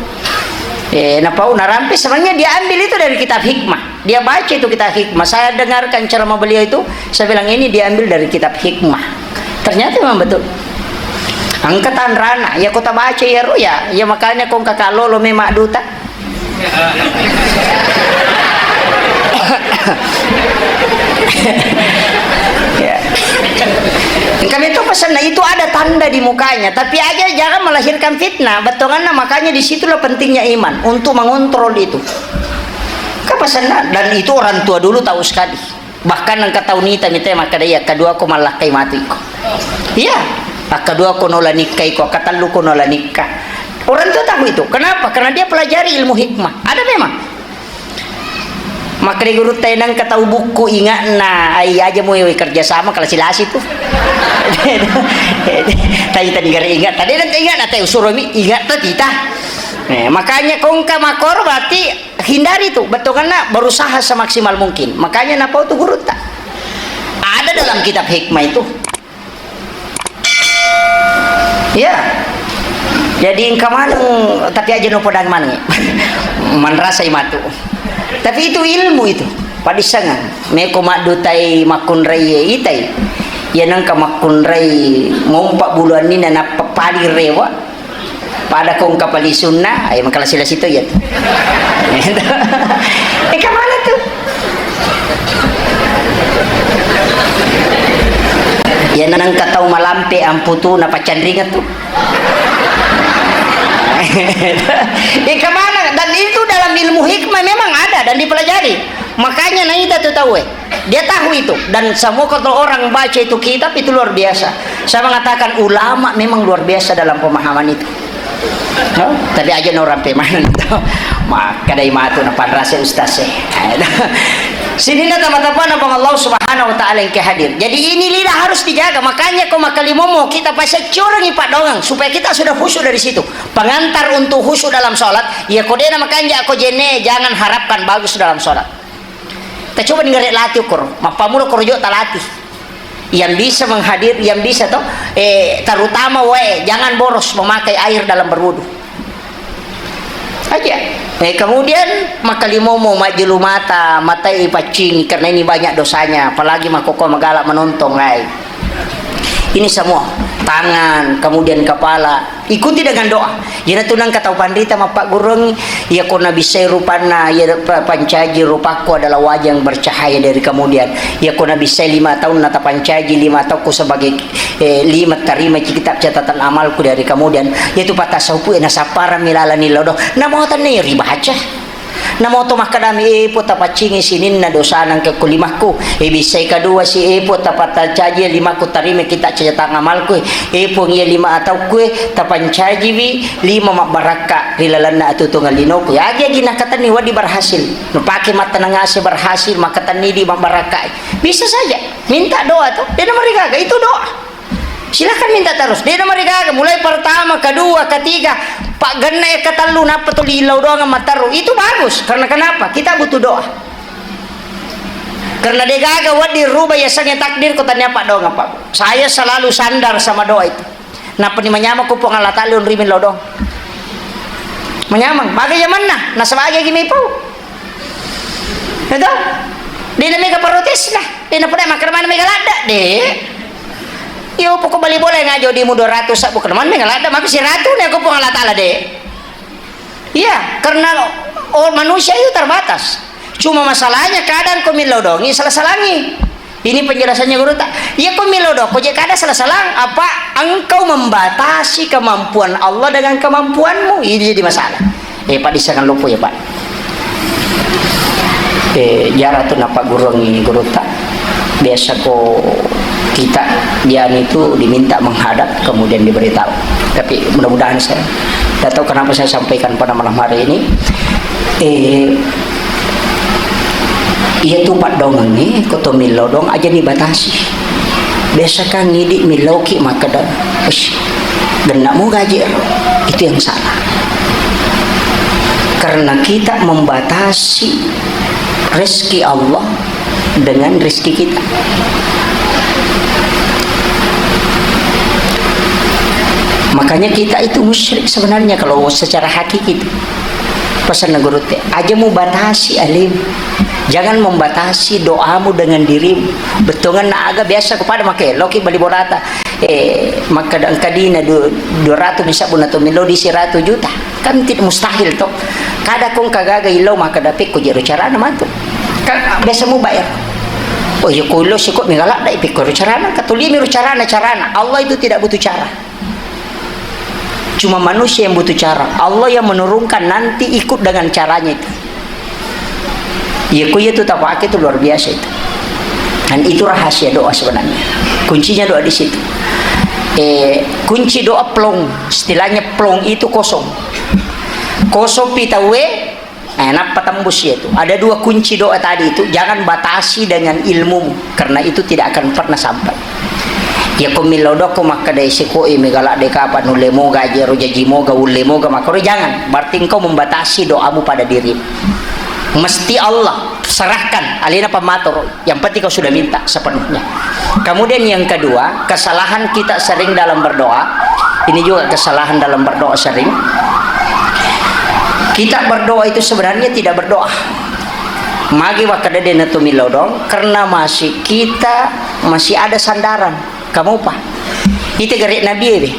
Eh, napau, narampe, sebenarnya dia ambil itu dari kitab hikmah. Dia baca itu kitab hikmah. Saya dengarkan ceramah beliau itu, saya bilang, "Ini diambil dari kitab hikmah." Ternyata memang betul. Angkatan rana, ya kota baca ya, ro, ya. Ya, makanya kong kakak lolo memang duta. Ya. Kami itu pesan, nah, itu ada tanda di mukanya, tapi aja jangan melahirkan fitnah. Betulnya, makanya disitulah pentingnya iman untuk mengontrol itu. Kan pesan, dan itu orang tua dulu tahu sekali. Bahkan engka tau nita mita makkeda, "Iya, kedua ko mallakkai matu iko." Iya, kedua ko nola nikka iko, ketellu ko nola nikka. Orang tua tahu itu. Kenapa? Karena dia pelajari ilmu hikmah. Ada memang. Makkeda gurutta, "Nengka tau bukku ingatna, ai aja mu kerja sama kalasi-lasi tu." Tai tadi gare ingat. Tadi nanti ingat na tai usuromi ingat tadi ta. Eh, makanya kongka makor berarti hindari tu, bettuanna berusaha semaksimal mungkin. Makanya napau tu gurutta. Ada dalam kitab hikmah itu. Ya. Jadi engka maneng, tapi aja no podang maneng. Manrasai matu. Tapi itu ilmu itu. Padissangan. Meko maddutai makkunrai itai. Ya nengka makkunrai ngompa buluanni na nappa pali rewa. Pada kong kapali sunnah, ayo mengkalasi-lasi to ya. Eh, kemana tuh? Ya, nengka tau malampe amputu na pacanringan tuh. Eh, kemana? Dan itu dalam ilmu hikmah memang ada dan dipelajari. Makanya naita tu tau, eh. Dia tahu itu. Dan semua kalau orang baca itu kitab, itu luar biasa. Saya mengatakan ulama memang luar biasa dalam pemahaman itu. No? Tapi aja no orang pemahaman itu. Maka dari matu na panrasa ustaz, eh. Sini na teman-teman, abang Allah Subhanahu wa Ta'ala yang hadir. Jadi ini lidah harus dijaga. Makanya kau makalimomo kita pasti curangi pak dongang supaya kita sudah khusyuk dari situ. Pengantar untuk khusyuk dalam sholat. Ya kodena makanja ko jene, jangan harapkan bagus dalam sholat. Tacoba ningare lati ukur, mappamula korojo talati. Yang bisa menghadir, yang bisa to, eh, terutama wae, jangan boros memakai air dalam berwudu. Aja. Eh, kemudian makalimomo majjulu mata, matai paccingi karena ini banyak dosanya, apalagi makoko magala menonton, ai. Ini semua, tangan, kemudian kepala, ikuti dengan doa. Iyana tu nengka tau panrita mappagguruangngi, iya ko nabissai rupanna, iya pa-, pancaji rupakku adalah wajah yang bercahaya dari kemudian. Iya ko nabissai lima taunna tapancaji lima taukku sebagai, eh, lima tarima kitab catatan amalku dari kemudian. Iya tu patasaupu, eh, nasapparammi lalani lodo. Namo tanne ribaca. Namo to makkedami, "Eh, Puang, tapaccingi sininna dosana engka ko limakku." Eh, bissai kadua si, "Eh, Puang, tapatacaji limakku, tarima kita catatan amalku." Eh, Puang, iya lima ataukku, eh, tapancajiwi lima mabbarakka ri lalenna atutungan linoku. Agi-agi nakatenni wedding berhasil. Nupake mattanang ase berhasil, makatenni di mabbarakka. Bisa saja. Minta doa to. Dena marigaga, itu doa. Silahkan minta terus. Dena marigaga, mulai pertama, kedua, ketiga, paggenna yang ketellu, nappa tuli illau doang matteru. Itu bagus. Karena kenapa? Kita butuh doa. Karena degaga wedding ruba yasengnge takdir ko tania paddoangeng, Pak. Saya selalu sandar sama doa itu. Nappani manyameng ko Puang Allah Taala, onrimi lao doang. Manyameng, maga jamanna, nasaba agi-agi mepau. Betul? Dena mega protes lah. Dena pada makkeda mana mega ladda, de. Yo, pokok bali bola yang ngajo dimu dua ratus, bukan mana mega ladda, maka siratu ne ko Puang Allah Taala, de. Iya, karena, oh, manusia itu terbatas. Cuma masalahnya kadang ko millau dongi salah-salangi. Ini penjelasannya guru tak. Iya, ko millau dong, ko je kada salah-salang, apa engkau membatasi kemampuan Allah dengan kemampuanmu? Ini jadi masalah. Eh, Pak, disangan lupa ya, Pak. Eh, jara tu napa gurungi guru tak. Biasa ko kita dia itu diminta menghadap, kemudian diberitahu. Tapi mudah-mudahan saya, tidak tahu kenapa saya sampaikan pada malam hari ini. Eh, iya tu paddoangengnge, ko to millau dong aja ni batasi. Biasa kan ngidi millauki makkeda, "Ush, genna mo gaji ero." Itu yang salah. Karena kita membatasi rezeki Allah dengan rezeki kita. Makanya kita itu musyrik sebenarnya kalau secara hakiki itu. Pesan guru te, aja mu batasi alim. Jangan membatasi doamu dengan dirimu. Bettuanna aga biasa kepada make loki bali bolata. Eh, makkeda engka dina du-, dua ratus bisa buna to melo di seratus juta. Kan tidak mustahil to. Kada kong kagaga illau makkeda pekko jero carana matu. Kan biasa mu bayar. Oh, iya, ko illau siko mega ladda, pekko ro carana, katulimi ro carana, carana. Allah itu tidak butuh cara. Cuma manusia yang butuh cara. Allah yang menurunkan, nanti ikut dengan caranya itu. Iya, ko iya tu tapake tu luar biasa itu. Dan itu rahasia doa sebenarnya. Kuncinya doa di situ. Eh, kunci doa plong, istilahnya plong itu kosong. Kosong pi tauwe, eh, nappa tembus itu. Ada dua kunci doa tadi itu, jangan batasi dengan ilmumu, karena itu tidak akan pernah sampai. Ya, ko millau doang ko makkeda siko, eh, mega ladde kapa nulle moga aja ro jaji moga, ulle moga, makkoro jangan. Berarti engkau membatasi doamu pada diri. Mesti Allah serahkan, alena pammatoro. Yang penting kau sudah minta sepenuhnya. Kemudian yang kedua, kesalahan kita sering dalam berdoa. Ini juga kesalahan dalam berdoa sering. Kita berdoa itu sebenarnya tidak berdoa. Magi wakkeda de natu millau dong, karena masih kita masih ada sandaran. Kamu apa? Itu gare Nabi be.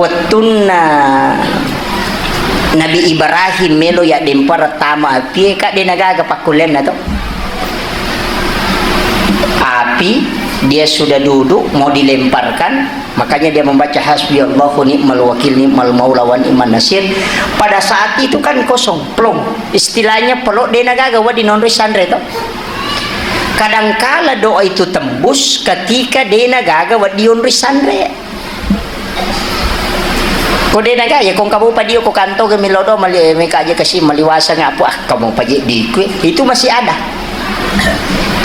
Wettunna Nabi Ibrahim melo yaddempareng tama apie, ka de nagaga pakkullenna to. Api, dia sudah duduk mau dilemparkan, makanya dia membaca hasbi Allahu ni'mal wakil ni'mal maula wa ni'man nasir. Pada saat itu kan kosong, plong. Istilahnya pelo de nagaga wa dinonroi sanre to. Kadangkala doa itu tembus ketika de nagaga wa dionroi sanre. Ko de naga, ya, kong kamu padio ko kanto ke milo do mali, meka aja kasi maliwasa ngapu, ah, kamu paji di kue. Itu masih ada.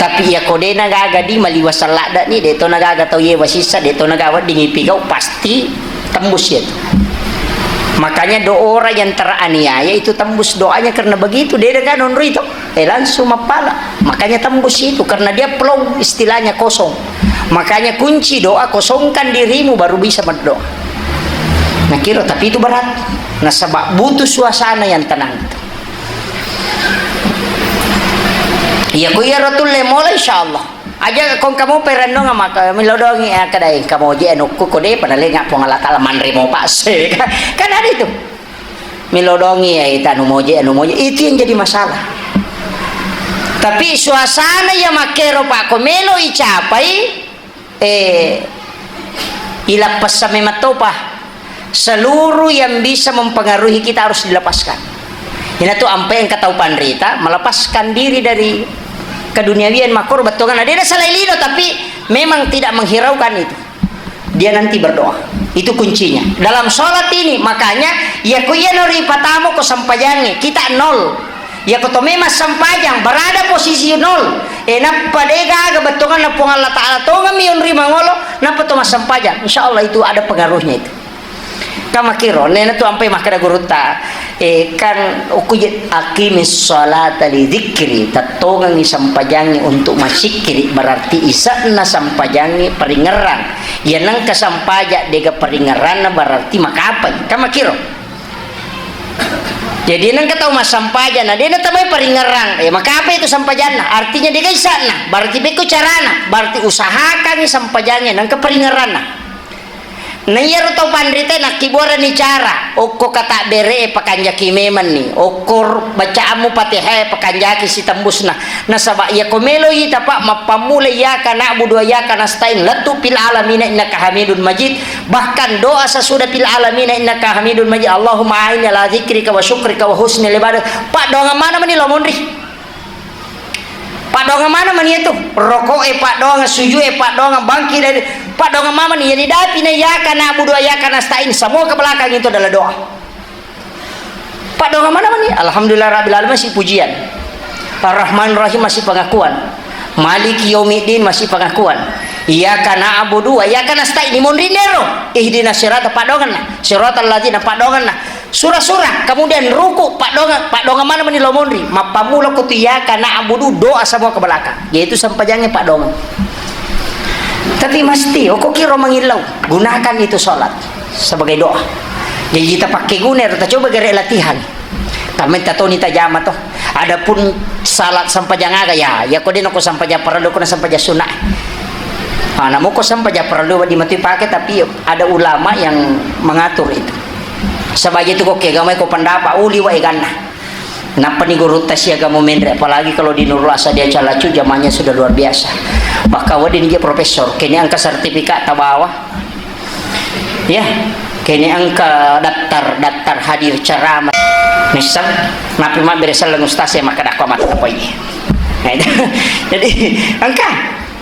Tapi ya ko de nagaga di maliwasa ladda ni, de to nagaga tau ye wasisa, de to nagaga wedding ipigau, pasti tembus ya tu. Makanya doa orang yang teraniaya itu tembus doanya karena begitu, de naga nonroi to. Eh, langsung mappala. Makanya tembus itu, karena dia plong, istilahnya kosong. Makanya kunci doa, kosongkan dirimu, baru bisa berdoa. Nah, kira, tapi itu berat. Nasaba butuh suasana yang tenang. Iya, ku iya rotul le mola, insya Allah. Aja kong kamu perennong sama ke-, milodongi, ya, kedai kamu je, nukku kode, pada lenga Puang Allah Ta'ala manre mau pakse. Kan ada itu. Milodongi, ya, ita anu moje, anu moje. Itu yang jadi masalah. Tapi suasana ya makero, Pak, ko melo icapai, eh, ilappessa memang topa. Seluruh yang bisa mempengaruhi kita harus dilepaskan. Ina tu ampe engka tau panrita melepaskan diri dari keduniawian, makoro bettuanna. Dia ada salah lino, tapi memang tidak menghiraukan itu. Dia nanti berdoa. Itu kuncinya. Dalam sholat ini, makanya, ya ku iya no ripatamu ko sempajangi, kita nol. Iyako to memang sempajang, berada posisi nol. Eh, nappa de gaga bettuanna Puang Allah Ta'ala, tongammi onri mangolo, nappa to massempajang. Insya Allah itu ada pengaruhnya itu. Kamakiro, nena tu ampai makkeda gurutta, eh, kan ukuje, "Aqimis sholata li dzikri," tettongengi sempajangi untuk massikkiri, berarti isa'na sempajangi paringerrang. Iya nengka sempaja dega paringerranna berarti makapai. Kamakiro. Jadi nengka tau massampaja na de natamai paringerrang, eh, makapai itu sempajanna? Artinya dega isa'na, berarti pekko carana, berarti usahakangi sempajangi nengka paringerranna. Na iyaro tau panrita nakkibuarani cara, okko kata bere e pakanjaki memenni, okko bacaammu Fatihah e pakanjaki sitembusna. Nasaba iyako melo ita pa mappammula iyyaka na'budu wa iyyaka nasta'in, lettu fil alamina innaka hamidun majid, bahkan doa sasudah fil alamina innaka hamidun majid, Allahumma a'inni ala dzikrika wa syukrika wa husnil ibadah, paddoangeng maneng mani lao monri. Paddoangeng maneng mani itu, roko'e paddoangeng, suju'e paddoangeng, bangki dari paddoangeng maneng mani, iya didapi na iyyaka na'budu wa iyyaka nasta'in, semua ke belakang itu adalah doa. Paddoangeng maneng mani, alhamdulillah rabbil alamin masih pujian. Ar-Rahman Rahim masih pengakuan. Maliki yaumiddin masih pengakuan. Iyyaka na'budu wa iyyaka nasta'in, monri nero. Ihdinas sirata paddoangenna. Siratal ladzina paddoangenna. Sura-sura, kemudian ruku, paddoangeng, paddoangeng maneng mani lao monri. Mappammula ko tu iyyaka na'budu, doa semua ke belakang. Yaitu sempajangnge paddoangeng. Tapi mesti, okko kiro mangillau, gunakan itu sholat sebagai doa. Jadi kita pakai guna, kita coba gere latihan. Tamai tatoni tajama to. Adapun salat sempajang aga, ya, ya ko de nako sempajang parellu, ko na sempajang sunna. Ah, namo ko sempajang parellu, wedding matu ipake, tapi ada ulama yang mengatur itu. Sebagai tu ko kegamai ko pendapat, uli wa eganna. Nappa ni gurutta siaga mo menre, apalagi kalau di Nurul Asad dia Calacu, jamanya sudah luar biasa. Bahkan wedding dia profesor, kini angka sertifikat tabawa. Ya, kene engka daftar, daftar hadir ceramah. Misal, napi mabbere selleng ustaz e makkeda ko matu apa iye. Nah, itu. Jadi, engka.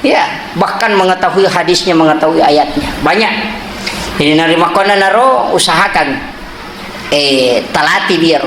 Ya, bahkan mengetahui hadisnya, mengetahui ayatnya. Banyak. Jadi, narimakona naro usahakan, eh, talati biar.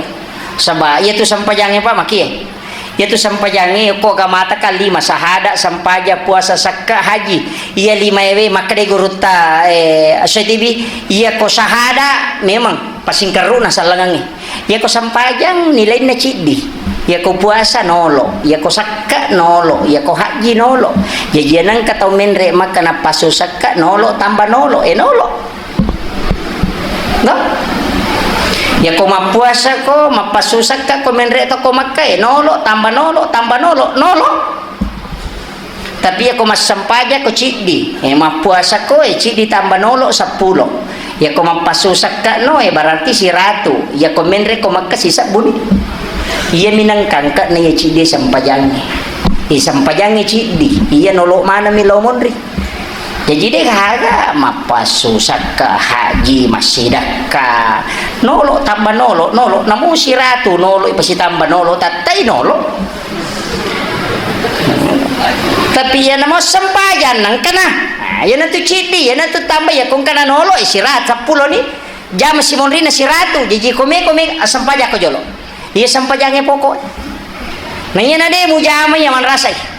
Saba, iya tu sempajangnge, Pak, makie. Iyatu sempajangnge, ko agamata kan lima, sahada, sempaja, puasa, sakka, haji. Iya lima ewe, makkedai gurutta, eh, Syatibi, iya ko sahada memang pasingkerru'na sallangengnge. Iya ko sempajang nilainna ciddi. Iya ko puasa nolo, iya ko sakka nolo, iya ko haji nolo. Jaji iya nengka tau menre Makka nappasu sakka nolo tambah nolo, eh, nolo. No? Iya ko mappuasa ko, mappassu sakka ko, menre to ko Makka e, nolo, tambah nolo, tambah nolo, nolo. Tapi iya ko massempajang ko ciddi, eh, mappuasa ko, eh, ciddi tambah nolo, seppulo. Iya ko mappassu sakka no, eh, berarti siratu. Iya ko menre ko Makka sisebbuni. Iya minangkangka na iya ciddi sempajangnge. Eh, sempajangnge ciddi. Iya nolo manami lao monri. Jaji de gaga mappassu sakka haji, massidakka. Nolo tambah nolo, nolo. Namu siratu nolo ipasitambah nolo, tattai nolo. Tapi iya namo sempajang nangkana. Nah, iya natu ciddi, iya natu tambah, iya kongkana nolo, eh, siratu seppulo ni. Jama simonrina siratu, jaji kome-kome, ah, sempajang ko jolo. Iya sempajangnge pokok. Nah, iya na de mujama iya manrasai.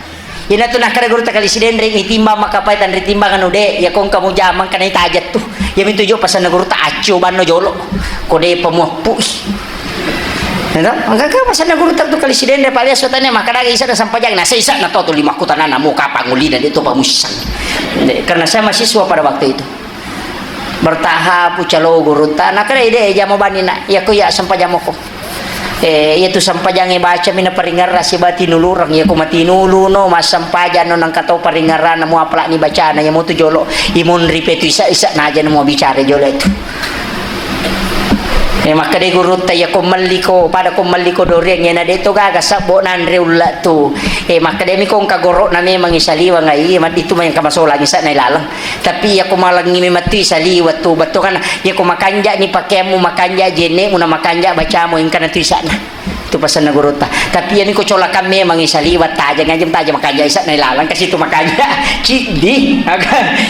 Iyanatu nakkeda gurutta Kali Sidenreng, itimbang makkapai tanri timbang anu de, iya ko engka mujama engka naitajeng tu. Iyamintu jo pasenna gurutta accio banno jolo. Ko de pamuappu i. Iya to? Engka ka pasenna gurutta tu Kali Sidenreng, pale asso tania makkeda aga isa na sempajang, na sesa na to tu lima kutanana mu kapang ulina de to pamussang. De, karena saya mahasiswa pada waktu itu. Bertahap, ucalo gurutta, nakkeda ide jama banina, iya ko iya sempajang moko. Eh, iya tu sempajangnge bacami na paringerra siba tinulureng, iya ko matinulu no, massempajang no, nangka tau paringerrana mu apalani bacana, iya motu jolo, imunri petu isa-isa naja na mu bicara jolo itu. Eh, makkeda gurutta, iya ko melliko, pada ko melliko doriang, iya na de to gaga sebbo nanre ulla tu. Eh, makkeda mi ko engka goro'na memang isaliwang, iya, maditu mai engka masolang isa na ilaleng. Tapi iya ko malengngi memettui saliweng tu, bettuanna iya ko makanja ni pakeammu, makanja jenne'mu, na makanja bacamu, engka na tu isa'na. Tu pasenna gurutta. Tapi iya ni ko colakan memang isaliweng, tajang aja, tajang makanja isa'na ilalang kasi tu makanja. Ciddi.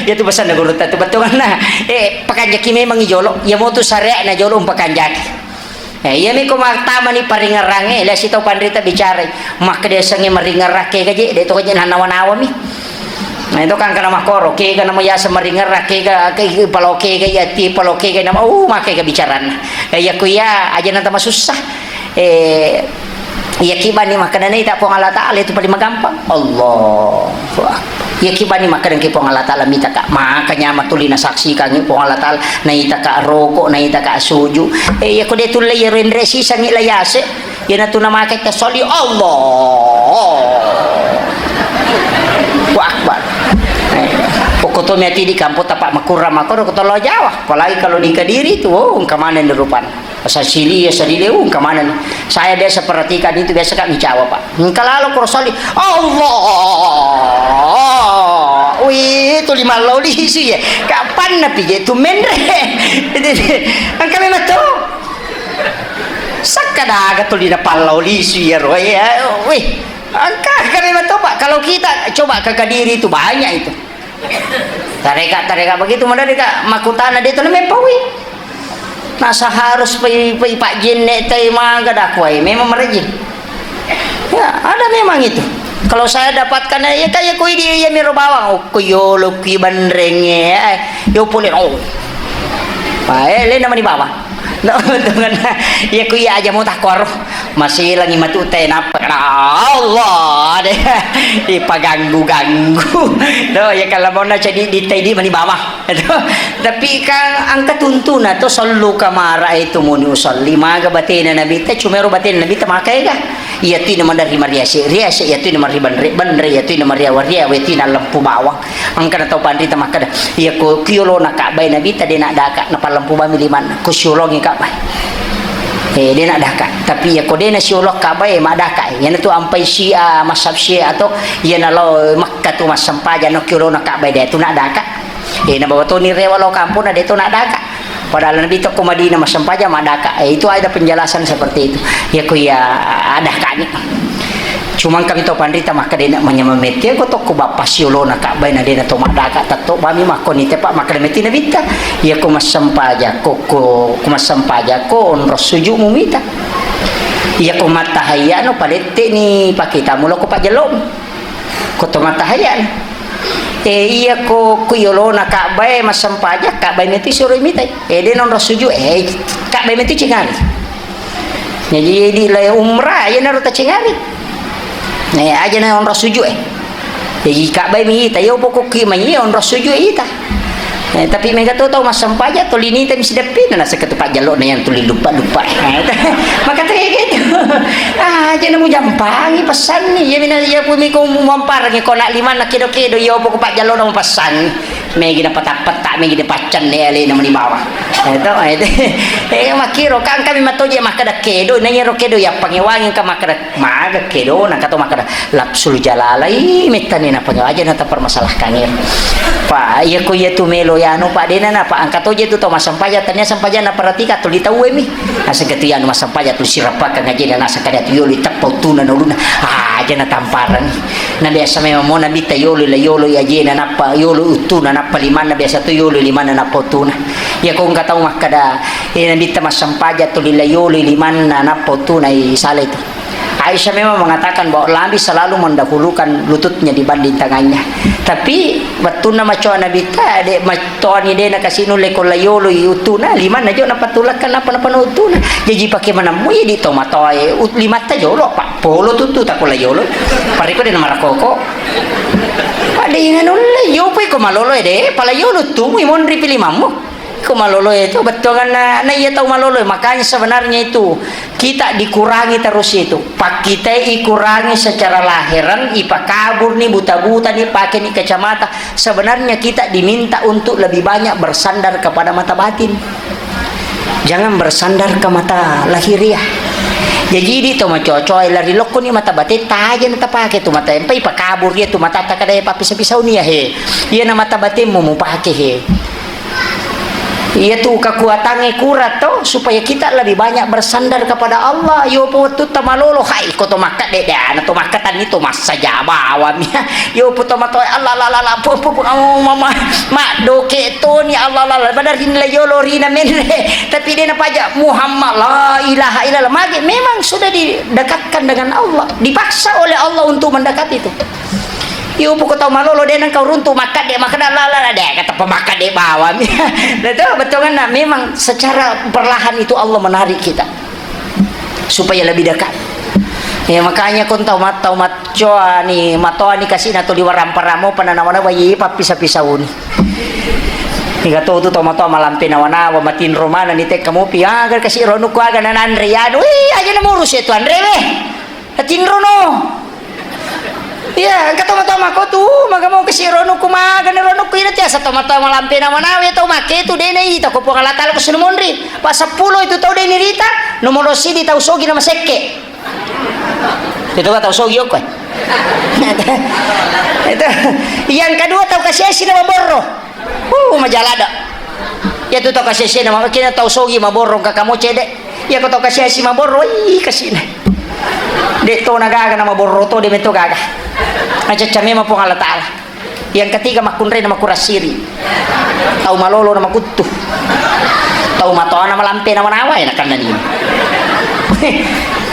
Iya tu pasenna gurutta tu bettuanna. Eh, pakanjaki memang i jolo. Iya motu sarea'na jolo umpakanjaki. Eh, iya mi ko mattamani paringerrangnge, lesi tau panrita bicarai. Makkeda sengnge maringerrang kega je, de to je nanawa-nawami. Nah, itu kan kana makkoro, kega nama yaseng maringerrang, kega, ke, palo kega iya ti, palo kega nama, uh, makkega bicaranna. Eh, iya ku iya, aja nanta masussa. Eh, iya kibani makkeda naita Puang Allah Ta'ala itu paling magampang. Allahu Akbar. Iya kibani makkeda ki Puang Allah Ta'ala mita ka, maka nyama tuli nasaksikan Puang Allah Ta'ala, naita ka roko, naita ka suju. Eh, iya ko de tulle iya renre sisangi la yase. Iyanatu namake tasoli, Allahu Akbar. Eh, pokok to meti di kampung tapak makurang makoro ko tolo Jawa. Apalagi kalau di Kediri itu, oh, engka maneng rupana. Pasal sili ya sadile, oh, engka maneng. Saya biasa perhatikan itu, biasa kami Jawa, Pak. Engka lalo ko soli, Allah. Wih, itu lima loli sih ya. Kapan napi je tu menre. Engka memang to. Sakkadaga tuli napallau lisu iyaro, ya. Wih, engka, engka memang to, Pak. Kalau kita coba ke Kediri itu banyak itu. Tarekat-tarekat begitu, mana dekat makutana dia tu namanya Pawi. Nasa harus pai, pai Pak Jenne tai maga dakwai. Memang merajin. Ya, ada memang itu. Kalau saya dapatkan, ya, kayak kui di, ya, miro bawang. Oh, kui yolo, kui bandreng, ya. Yo pole, oh. Wah, eh, lena mani bawang. No, dengan, ya, kui aja mau tak kuaro. Masih lagi matu teh, napa? Allah, deh. Ipaganggu-ganggu. No, ya, kalau mau na jadi di, di mani bawang. Tapi kan engka tuntuna to, sallu kamara itu muni usalli, maga batena Nabitta, cumero batena Nabitta makaega. Iya tu ina maderri mariase, riase iya tu ina marri banre, banre iya tu ina mariawa, riawa iya tu ina lempu bawang. Engka na tau panrita makkeda, iya ko kiolona Ka'bae Nabitta de nadaka, napallempu bami limanna, ko siolongi Ka'bae. Eh, de nadaka. Tapi iya ko de na siolong Ka'bae, madaka. Iyana tu ampai Syiah, mazhab Syiah atau iyana lao Makkah tu massempajang no kiolona Ka'bae de tu nadaka. Eh, nabawa toni rewa lao kampona, de to nadaka. Padahal Nabi tokko Madinah massempajang madaka. Eh, itu ada penjelasan seperti itu. Ya, ku ya ada kani. Cuma kami tau panrita makkeda nak manyamang mette ko tokko bappa siolona Ka'bae na de na to madaka, tatto bami makkoni tepa makkeda metti Nabitta. Ya, ko massempajang ko, ko, ko massempajang ko onro suju mumita. Ya, ko mattahayya no palette ni pakita mulo ko pajelo. Ko to mattahayya. Eh, iya ko, ku yolona Ka'bae massempajang, Ka'bae metti suro mitai. Eh, de nonro suju, eh, Ka'bae metti cingari. Jadi di lai umrah, iya naro tacingari. Eh, aja na onro suju, eh. Jadi Ka'bae mi ita, yo pokok ki mai onro suju ita. Eh, tapi mega to tau massempajang, tuli nita mi sideppina, naseng ketu pajjello'na yang tuli lupa-lupa. Eh, maka tega itu. Ah, aja na mujampangi pesanni. Iya mina, iya pumi ko muamparangi ko nak limanna kedo-kedo, iya pokok pajjello'na mupassangi. Megi na petak-petak, megi na paccan de alena mani bawang. Eh, to, eh, eh, makiro kan kami matoje makkeda kedo, na iyaro kedo ya pangewangi ka makkeda maga kedo, na kato makkeda Lapsul jalala, ih, mettani na pake aja na tapermasalahkan ero. Pa, iya ko iya tu melo yanu, Pak, dena na, Pak, engka to je tu tau massempajang, tania sempajang na perhatika tuli tauwe mi. Naseng ketu yanu massempajang tu sirapakang ajena, naseng kada tu yolo teppa uttuna na uluna. Ah, aja na tamparang. Na biasa memang mo Nabitta yolo la yolo ajena nappa yolo uttuna nappa limanna, biasa tu yolo limanna nappa uttuna. Iya ko engka tau makkeda, eh, Nabitta massempajang tuli la yolo limanna nappa uttuna, i sala itu. Aisyah memang mengatakan bahwa Nabi selalu mendahulukan lututnya dibanding tangannya. Tapi wettunna macoa Nabitta, de, macoani de nakasi nulle ko la yolo i uttuna, limanna jo napatulakkan napa napa na uttuna. Jaji pake manammu idi to matoae, ut-, limatta jolo, Pak. Polo tuttu ta ko la yolo. Pariko de namarakoko. Pak, de ina nulle, yo poi ko malolo de, pala yolo tu, monri pi limammu. Ko maloloe tu bettuanganna, na iya tau maloloe. Makanya sebenarnya itu kita dikurangi terus itu. Pakkitai ikurangi secara lahiran, ipakaburni, buta-buta ni, pakeni kacamata. Sebenarnya kita diminta untuk lebih banyak bersandar kepada mata batin. Jangan bersandar ke mata lahiriah. Jadi di to macocoe lari lokko ni mata batin, taja na tapake tu mata, empai pakabur dia tu mata, takada papisa-pisau ni ya he. Iya na mata batinmu mupake he. Iya tu kekuatangnge kurang to, supaya kita lebih banyak bersandar kepada Allah. Yo po wettutta malolo, hai, ko to makkedde, de ana to makkatanni to massaja bawami. Yo po to matoa, Allah, la, la, la, pu, pu, pu, oh, mama, maddoke toni, Allah, la, la, pada rinna yolo rina menre. Tapi de napaja Muhammad, la ilaha illallah. Mage memang sudah didekatkan dengan Allah, dipaksa oleh Allah untuk mendekat itu. Iyo, poko tau malolo, de nengka uruntu makkadde, makkada, la, la, la, de, kateppa makkadde bawami. Nah, itu betulnya memang secara perlahan itu Allah menarik kita supaya lebih dekat. Ya, makanya kon tau mat-, tau maccoani, matoani kasih na tuli warang paramo, pananawana wayi pappisa-pisauni. Niga to tu tau matoa malampe nawa-nawa, matinro mana ni tekka mopi, aga kasih ronukku aga nananre, ya, aduh, ih, aja namurus itu anre, weh. Atinrono. Iya, engka tomatoa makko tu, maga mau kasi ronukku, magani ronukku, ina tiasa tomatoa malampe nawa-nawa, tau makke tu, de na ita ko Puang Allah Taala ko sunu monri. Pa seppulo itu tau de ni rita, nomoro sidi tau sogi na masekke. Itu ka tau sogi okko. Itu. Yang kedua tau kasiasi na maborro. Uh, majalada. Iya tu tau kasiasi na, makanya tau sogi maborro ka kamo cede. Iya ko tau kasiasi maborro, ih, kasina. De to na gaga na maborro to, de meto gaga. Macacca memang Puang Allah Taala. Yang ketiga makkunrai na makurassiri. Tau malolo na makuttu. Tau matoa na malampe na manawa, enak kan ni.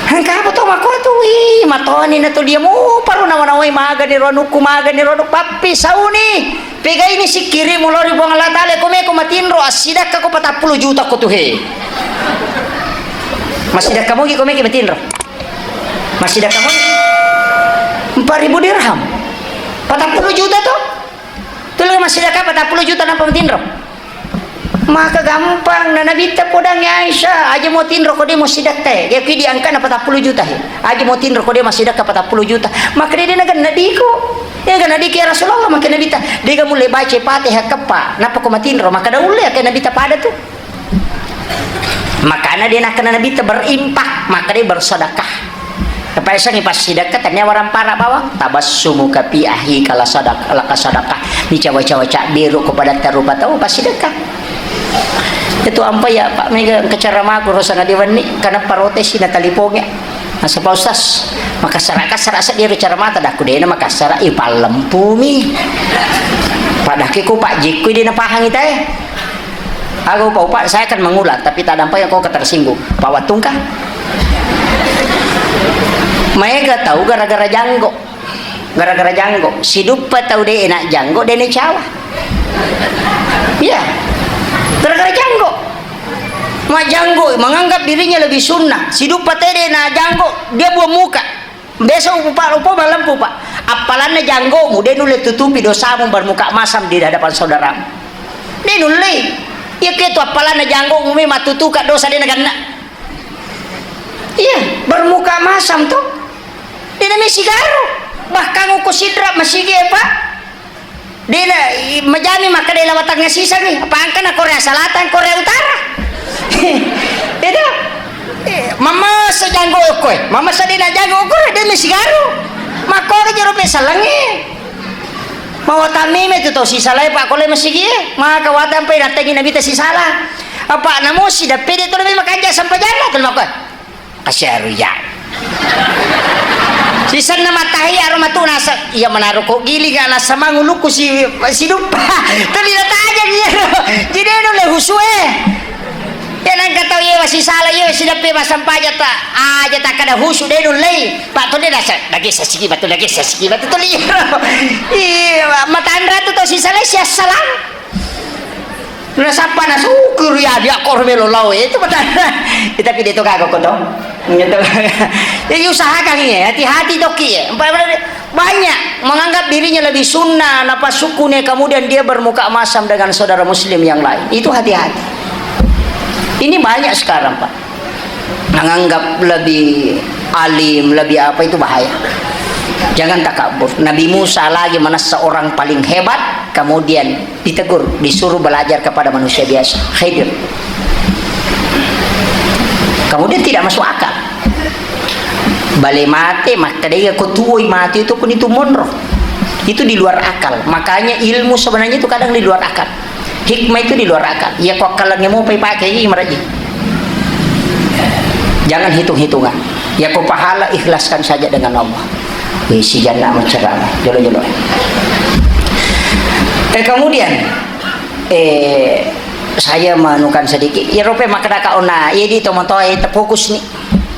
Engka apa to makko tu? Ih, matoani na tu dia mu paru nawa-nawai, magani ronukku, magani ronuk pappi sauni. Pegaini sikkirimu lao ri Puang Allah Taala, ko meko matinro, assidakka ko patappulo juta ko tu, he. Massidakka mogi ko meki matinro. Massidakka mogi. Empat ribu dirham. Patappulo juta to? Tuli massidakka patappulo juta napa matinro? Maka gampang na Nabitta podangi Aisyah, aja mo tinro ko de mo sidakka, ya, ki diangkat na patappulo juta, he. Aja mo tinro ko de massidakka patappulo juta. Maka de, de na ganna diko. Ega nadiki, "Ya Rasulullah," makkeda Nabitta, "dega mulle baca Fatihah keppa, nappa ko matinro?" Makkeda, "Ulle," akkeda Nabitta pada tu. Makana de nakkeda Nabitta berimpak, makkeda bersedekah. Kepaesangi passidekka, tania warampara bawang, "Tabassumuka fi akhika la sadaq-, laka sadaqah." Ni cawa-cawa cabbiru ko padatta rupa tau passidekka. Itu ampa ya, Pak, mega keceramaku rosang adi wenni, karena parotesi na taliponge. Nasaba, "Ustaz, makassara-kassara seddi ro caramata." Dakku, "Dena makassara, ipallempumi." Padahal ku Pak Jikku dena pahangi tae. Aga upa-upa, saya akan mengulang, tapi tak dampak yang kau tersinggung. Pak Watungka. Maega tau gara-gara janggo. Gara-gara janggo. Siduppa tau de enak janggo, dene cawa. Iya. Gara-gara janggo. Majanggo, menganggap dirinya lebih sunnah. Siduppa tede na janggo, dia buang muka. Biasa upa-, upa malempu, Pak. Appalanna janggomu, de nulle tutupi dosamu bermuka masam di hadapan saudaramu. De nulle. Iya ke tu appalanna janggomu memang tutuka dosa de naganna. Iya, bermuka masam tu. De na mesigaru. Bahkan uko sidra masigi, Pak. Dena, i-, majami makkeda lawatang sisangi, apa angkana Korea Selatan, Korea Utara. Beda. Eh, mamasa janggo okkoe, mamasa dena janggo okkoe, de mesigaru. Makkoga jero pe salangi. Mawatang meme tu tau sisalae, Pak, kole masigi, maka watang pe natengi Nabitta sisala. Apa namo sidappe de to lebih makanja sampajanna tu makkoe. Asyaru ya. Sisenna matahi aro matu nasa, iya manaro ko giling ana samang ulukku si, siduppa. Tuli natajang iya ro. Jadi anu le husue. Ya nangka tau yewa sisala yewa sidappe masampaja ta. Aja takkada husu de nullei. Pak tuli nasa, lagi sasiki batu, lagi sasiki batu tuli ro. Iya, matanra tu tau sisala siassalang. Nasappa nasukur ya dia kor melo lao itu betul. Tapi dia tu kagak kok dong. Gitu. Jadi usahakan ya, hati-hati toki ya. Banyak menganggap dirinya lebih sunnah, napa sukune, kemudian dia bermuka masam dengan saudara muslim yang lain. Itu hati-hati. Ini banyak sekarang, Pak. Menganggap lebih alim, lebih apa, itu bahaya. Jangan takabur. Nabi Musa lagi merasa orang paling hebat, kemudian ditegur, disuruh belajar kepada manusia biasa. Khidir. Kemudian tidak masuk akal. Bale mate, makkeda iya ko tuoi mate itu pun itu monro. Itu di luar akal. Makanya ilmu sebenarnya itu kadang di luar akal. Hikmah itu di luar akal. Iya ko akkalengnge mopa ipake, iya maraji. Jangan hitung-hitungan. Iya ko pahala, ikhlaskan saja dengan Allah. Wih, si Janna menceramah. Jolo-jolo. Eh, kemudian, eh, saya manukan sedikit. Iya rope makkeda ka ona, iya di tomotoa, eh, fokus ni.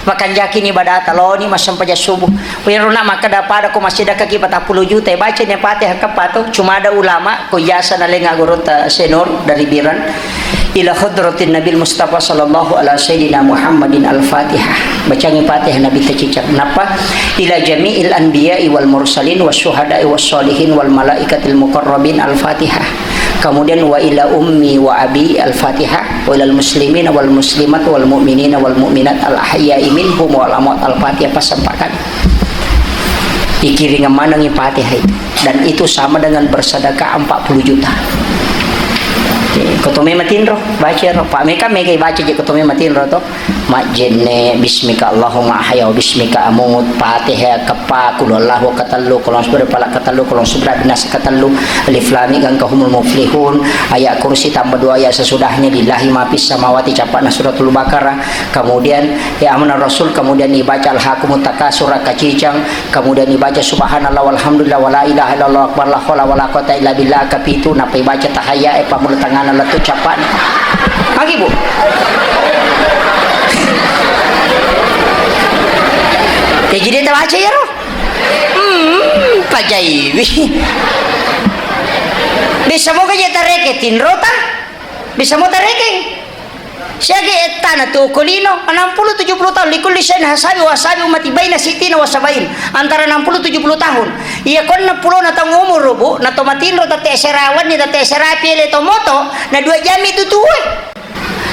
Makanjaki ni ibadata, loni massempajang subuh. Wiro na makkeda pada ko masih dakaki patappulo juta, baca ni Fatihah keppa to. Cuma ada ulama, ko ijazah nalenga gurutta Senur dari Biran. Ila hadratin Nabil Mustafa sallallahu ala sayyidina Muhammadin al-Fatihah. Bacangi Fatihah Nabi tacicak. Napa? Ila jami'il anbiya'i wal mursalin was syuhada'i was sholihin wal malaikatil muqarrabin al-Fatihah. Kemudian wa ila ummi wa abi al-Fatihah, wa ilal muslimina wal muslimat wal mu'minina wal mu'minat al ahya'i minhum wal amwat al-Fatihah, pasempakkan. Ikiring manengi Fatihah itu. Dan itu sama dengan bersedekah empat puluh juta. Oke, ko tome matinro, baca ro. Pak meka mega baca je ko tome matinro to. Majjenne, bismika Allahumma ahya wa bismika amut, Fatihah keppa, qul huwallahu katellu, qul a'udzu birabbil falaq katellu, qul a'udzu birabbin nas katellu, alif lam mim, qad aflahal muflihun, ayat kursi tambah dua ayat sesudahnya, lillahi ma fis samawati, capakna suratul Baqarah, kemudian ya amana rasul, kemudian dibaca alhaakumut takasur, kacicang, kemudian dibaca subhanallah walhamdulillah wala ilaha illallah akbar, la haula wala quwata illa billah, kapitu, napa ibaca tahayya, eh, pammula tangana lettu capakna. Magi, Bu? Jadi dia tabaca ya, roh? Hmm, pajaiwi. Bisa moga je tareke tinrota? Bisa mo tareke? Siagi ettana tu kolino, enam puluh tujuh puluh tahun, likulli syai'in hasabi wa hasabi ummati baina sittina wa sabain, antara enam puluh tujuh puluh tahun. Iya konna pulona taung umuru, Bu, na to matinro tette serawanni, tette serapi ele to moto, na dua jami tu tuwe.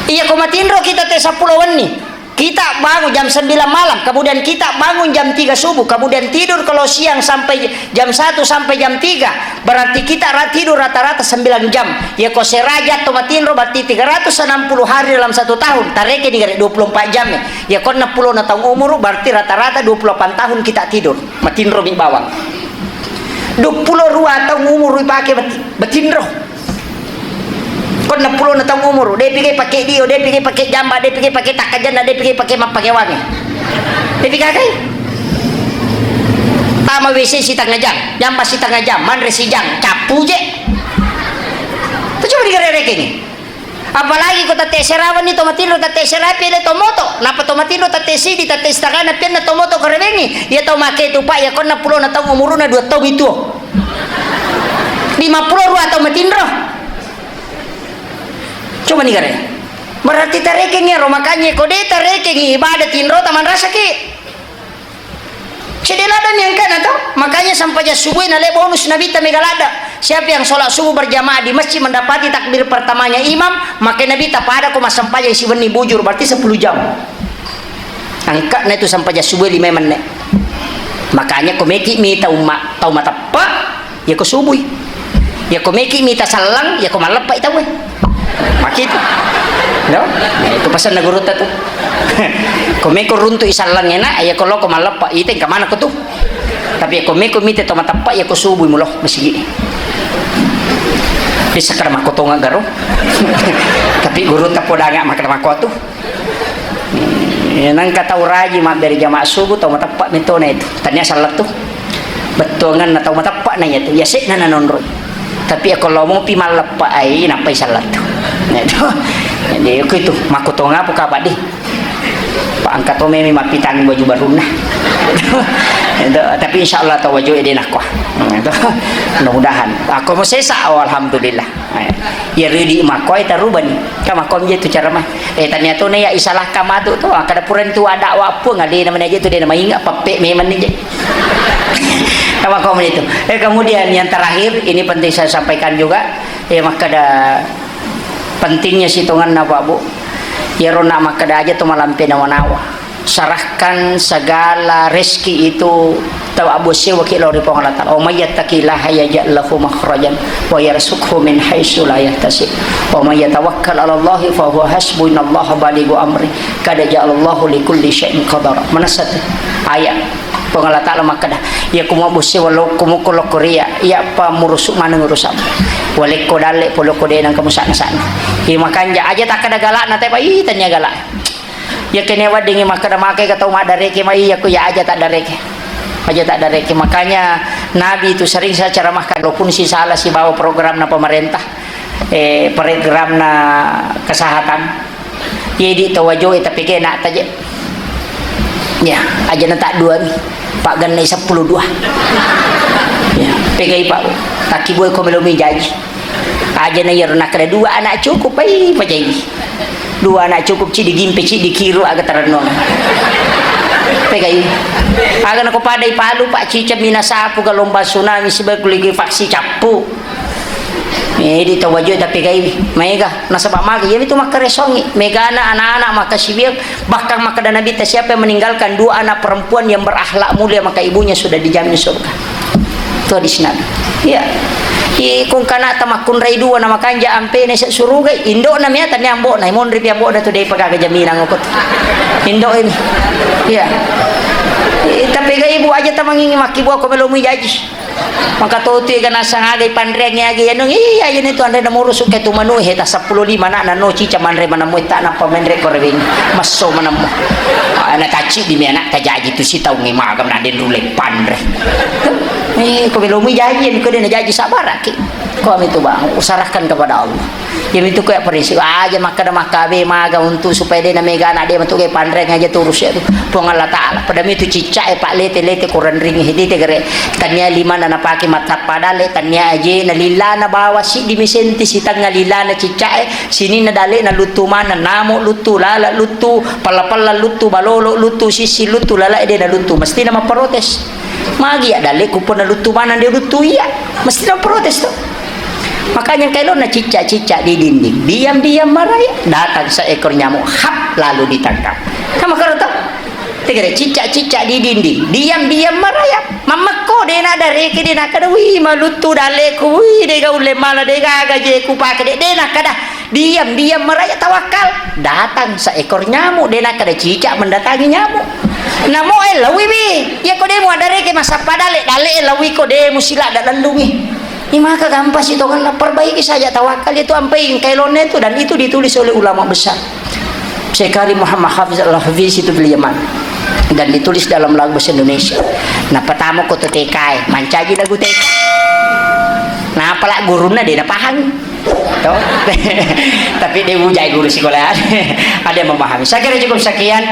Iya ko matinro kita te sepuluh wenni. Kita bangun jam sembilan malam, kemudian kita bangun jam tiga subuh, kemudian tidur kalau siang sampai jam satu sampai jam tiga, berarti kita ra-, tidur rata-rata sembilan jam. Ya ko seraja to matinro berarti tiga ratus enam puluh hari dalam satu tahun. Tareke ni gare dua puluh empat jam ya. Ya ko enam puluh na tahun umur berarti rata-rata dua puluh delapan tahun kita tidur. Matinro mi bawang. Dua puluh dua tahun umur ipake beti-, betinro. Ko enam puluh na taung umuru, depi gai pake dio, depi gai pake jamba, depi gai pake takkajanna, depi gai pake mappakewangi. Depi gagai. Tama W C setengah jam, jamba setengah jam, manre sijang, cappu je. Tu coba digererekeng. Apalagi ko tette serawanni to matinro, tette serapi le to moto. Napa to matinro tette sidi, tette setengah na pianna to moto kerebengi. Iya to make tu, Pak, ya ko enam puluh na taung umuruna dua taung itu. Lima puluh dua taung matinro. Coba ni gare. Berarti tarekeng ero, makanya ko de tarekeng ibadah tinro tamanrasaki. Cedde ladde ni angkana to. Makanya sempajang subuh na le bonus Nabitta mega ladde. Siapa yang sholat subuh berjamaah di masjid mendapati takbir pertamanya imam, maka Nabitta pada ko massempajang siwenni bujur, berarti sepuluh jam. Angkana itu sempajang subuh lima menit. Makanya ko meki mi tau ma-, tau mateppe, ya ko subui. Ya ko meki mita sallang, ya ko malleppa i tauwe. Makitu. No? Ya, itu pesanna gurutta tu. Ko meko runtu i sallang enak, ya ko loko malleppa, ite engka mana ko tu. Tapi ya ko meko mita to mateppa, ya ko subui mulo masigi. Bisa kada makotonga garo. Tapi gurutta podanga makkada makotu. Eh, nangka tau raji mabbere jamaah subuh, tau mateppa metona itu. Tania sallang tu. Bettuanganna tau mateppa na iya tu. Ya sekna na nonroi. Tapi ya kalau mau pi malleppa ai, nappai sallang tu. Nah, itu. Jadi, aku itu, makotonga apa kabar di? Pak angkat to memi mappitangi baju barunna. Itu, tapi insya Allah tau waju ede nakwa. Nah, itu. Mudah-mudahan. Aku mau sesa, oh, alhamdulillah. Eh, iya ridi makko, eh, tarubani. Ka makko mi je tu cara mah. Eh, tania tu ne ya isalahka matu tu, ah, kada purani tu ada wa pun, ah, de namanya je tu, de nama ingat, pepe memang ni je. Ka makko mi je tu. Eh, kemudian yang terakhir, ini penting saya sampaikan juga. Eh, makkada pentingnya sitonganna, Pak Bu. Iyaro na makkada aja tu malampe nawa-nawa. Serahkan segala rezeki itu, tau abbu sewaki lao ri Puang Allah Ta'ala. "Wa may yattaqillaha yaj'al lahu makhrajan wa yarzuqhu min haitsu la yahtasib. Wa may yatawakkal 'alallahi fa huwa hasbuh, innallaha balighu amrih. Qad ja'alallahu likulli syai'in qadara." Manessa tu ayat Puang Allah Ta'ala makkada, "Iya kumabbu sewa lo-, kumukku lokko ria, iya pa murusu maneng urusan." Walekko dalle, polokko de nangka musa'na-sa'na. Iya makanja, aja takkeda galakna, tepa, ih, tania galak. Iya kene weddingi makkeda makai ka tau maddareke mai, iya ko iya aja taddareke. Aja taddareke. Makanya Nabi itu sering saya ceramahkan, walaupun si salah sibawa programna pemerintah, eh, programna kesehatan. Iya, idi tau wajoe, tapi kena taje. Ya, aja na tak dua mi. Pak gennai sepuluh dua. Ya, pegai Pak. Taki boy ko melomi jaji. Aja na iyaro nakkeda dua anak cukup, pai pajai. Dua anak cukup, cidi gimpe, cidi kiru, aga tarenno. Pegai. Aga nako padai palu, Pak, cica mina sapu, gelombang tsunami, sebab lagi faksi cappu. Eh, di tau wajo tapi gai maega. Nasaba maga, iya itu makkaresongi. Megana anak-anak maka sibiak, bahkan makkeda Nabi ta, siapa yang meninggalkan dua anak perempuan yang berakhlak mulia, maka ibunya sudah dijamin surga. Itu hadis Nabi. Iya. I kung kana tamakkunrai dua na makanja ampe ne se surugai. Indo na mia tani ambo na, monri pi ambo na tu dei pagaga jaminang okot. Indo ini. Iya. I, tapi gai ibu aja tamangingi makki buah ko melomi jaji. Maka totu ega nasang aga ipanreang agi anu, iya, iya, ini tu anre na murusu ke tu manu, he, ta sepuluh lima anak, nano cica manre mana muita, napa menre koreweng, masso manammo. Ana taci di mi anak tajaji tu si tau ngi magam na den rule panre. Eh, ko belomu jaji, ko den jaji sabaraki. Ko ami tu bang, usarahkan kepada Allah. Iyamitu kuya prinsip aja makkeda makkabe maga untuk supaya de namega anak de matu ge panreng aja turus ya tu Puang Allah Taala. Pada mitu cicak e pak lete-lete kurang ring hidite gere. Tania lima na napake mattappa dale, tania aje na lila na bawa siddi mi senti sitengnga lila na cicak e, sininna dale na luttu mana, namo luttu, lala luttu, palla-palla luttu, balolo luttu, sissi luttu, lala de na luttu. Mesti na maprotes. Magi ya dale kupona luttu mana de luttu iya. Mesti na protes to. Makanya engka elonna cicak-cicak di dinding. Diam-diam maraya, datang seekor nyamuk, hap, lalu ditangkap. Kan makkaro to? Tegere cicak-cicak di dinding. Diam-diam maraya. Mammekko, de na dareke, de na kada, "Wih, maluttu daleku, wih, de gaulle mala, de gaga je ku pake, de." De na kada. Diam-diam maraya, tawakal. Datang seekor nyamuk, de na kada cicak mendatangi nyamuk. Namo e lawi bi. Ya ko de mu adareke masappa dale, dale e lawi ko de mu sila da lallungi. Imaka gampang si tongenna, perbaiki saja, tawakal itu, ampai engka elonna itu, dan itu ditulis oleh ulama besar. Syekh Karim Muhammad Hafiz Al-Hafiz itu di Yaman. Dan ditulis dalam lagu bahasa Indonesia. Nah, pertama ko tu T K, mancaji lagu T K. Nah, apalagi gurunna de na paham. To? Tapi de bujai guru sekolah. Ada yang memahami. Saya kira cukup sekian.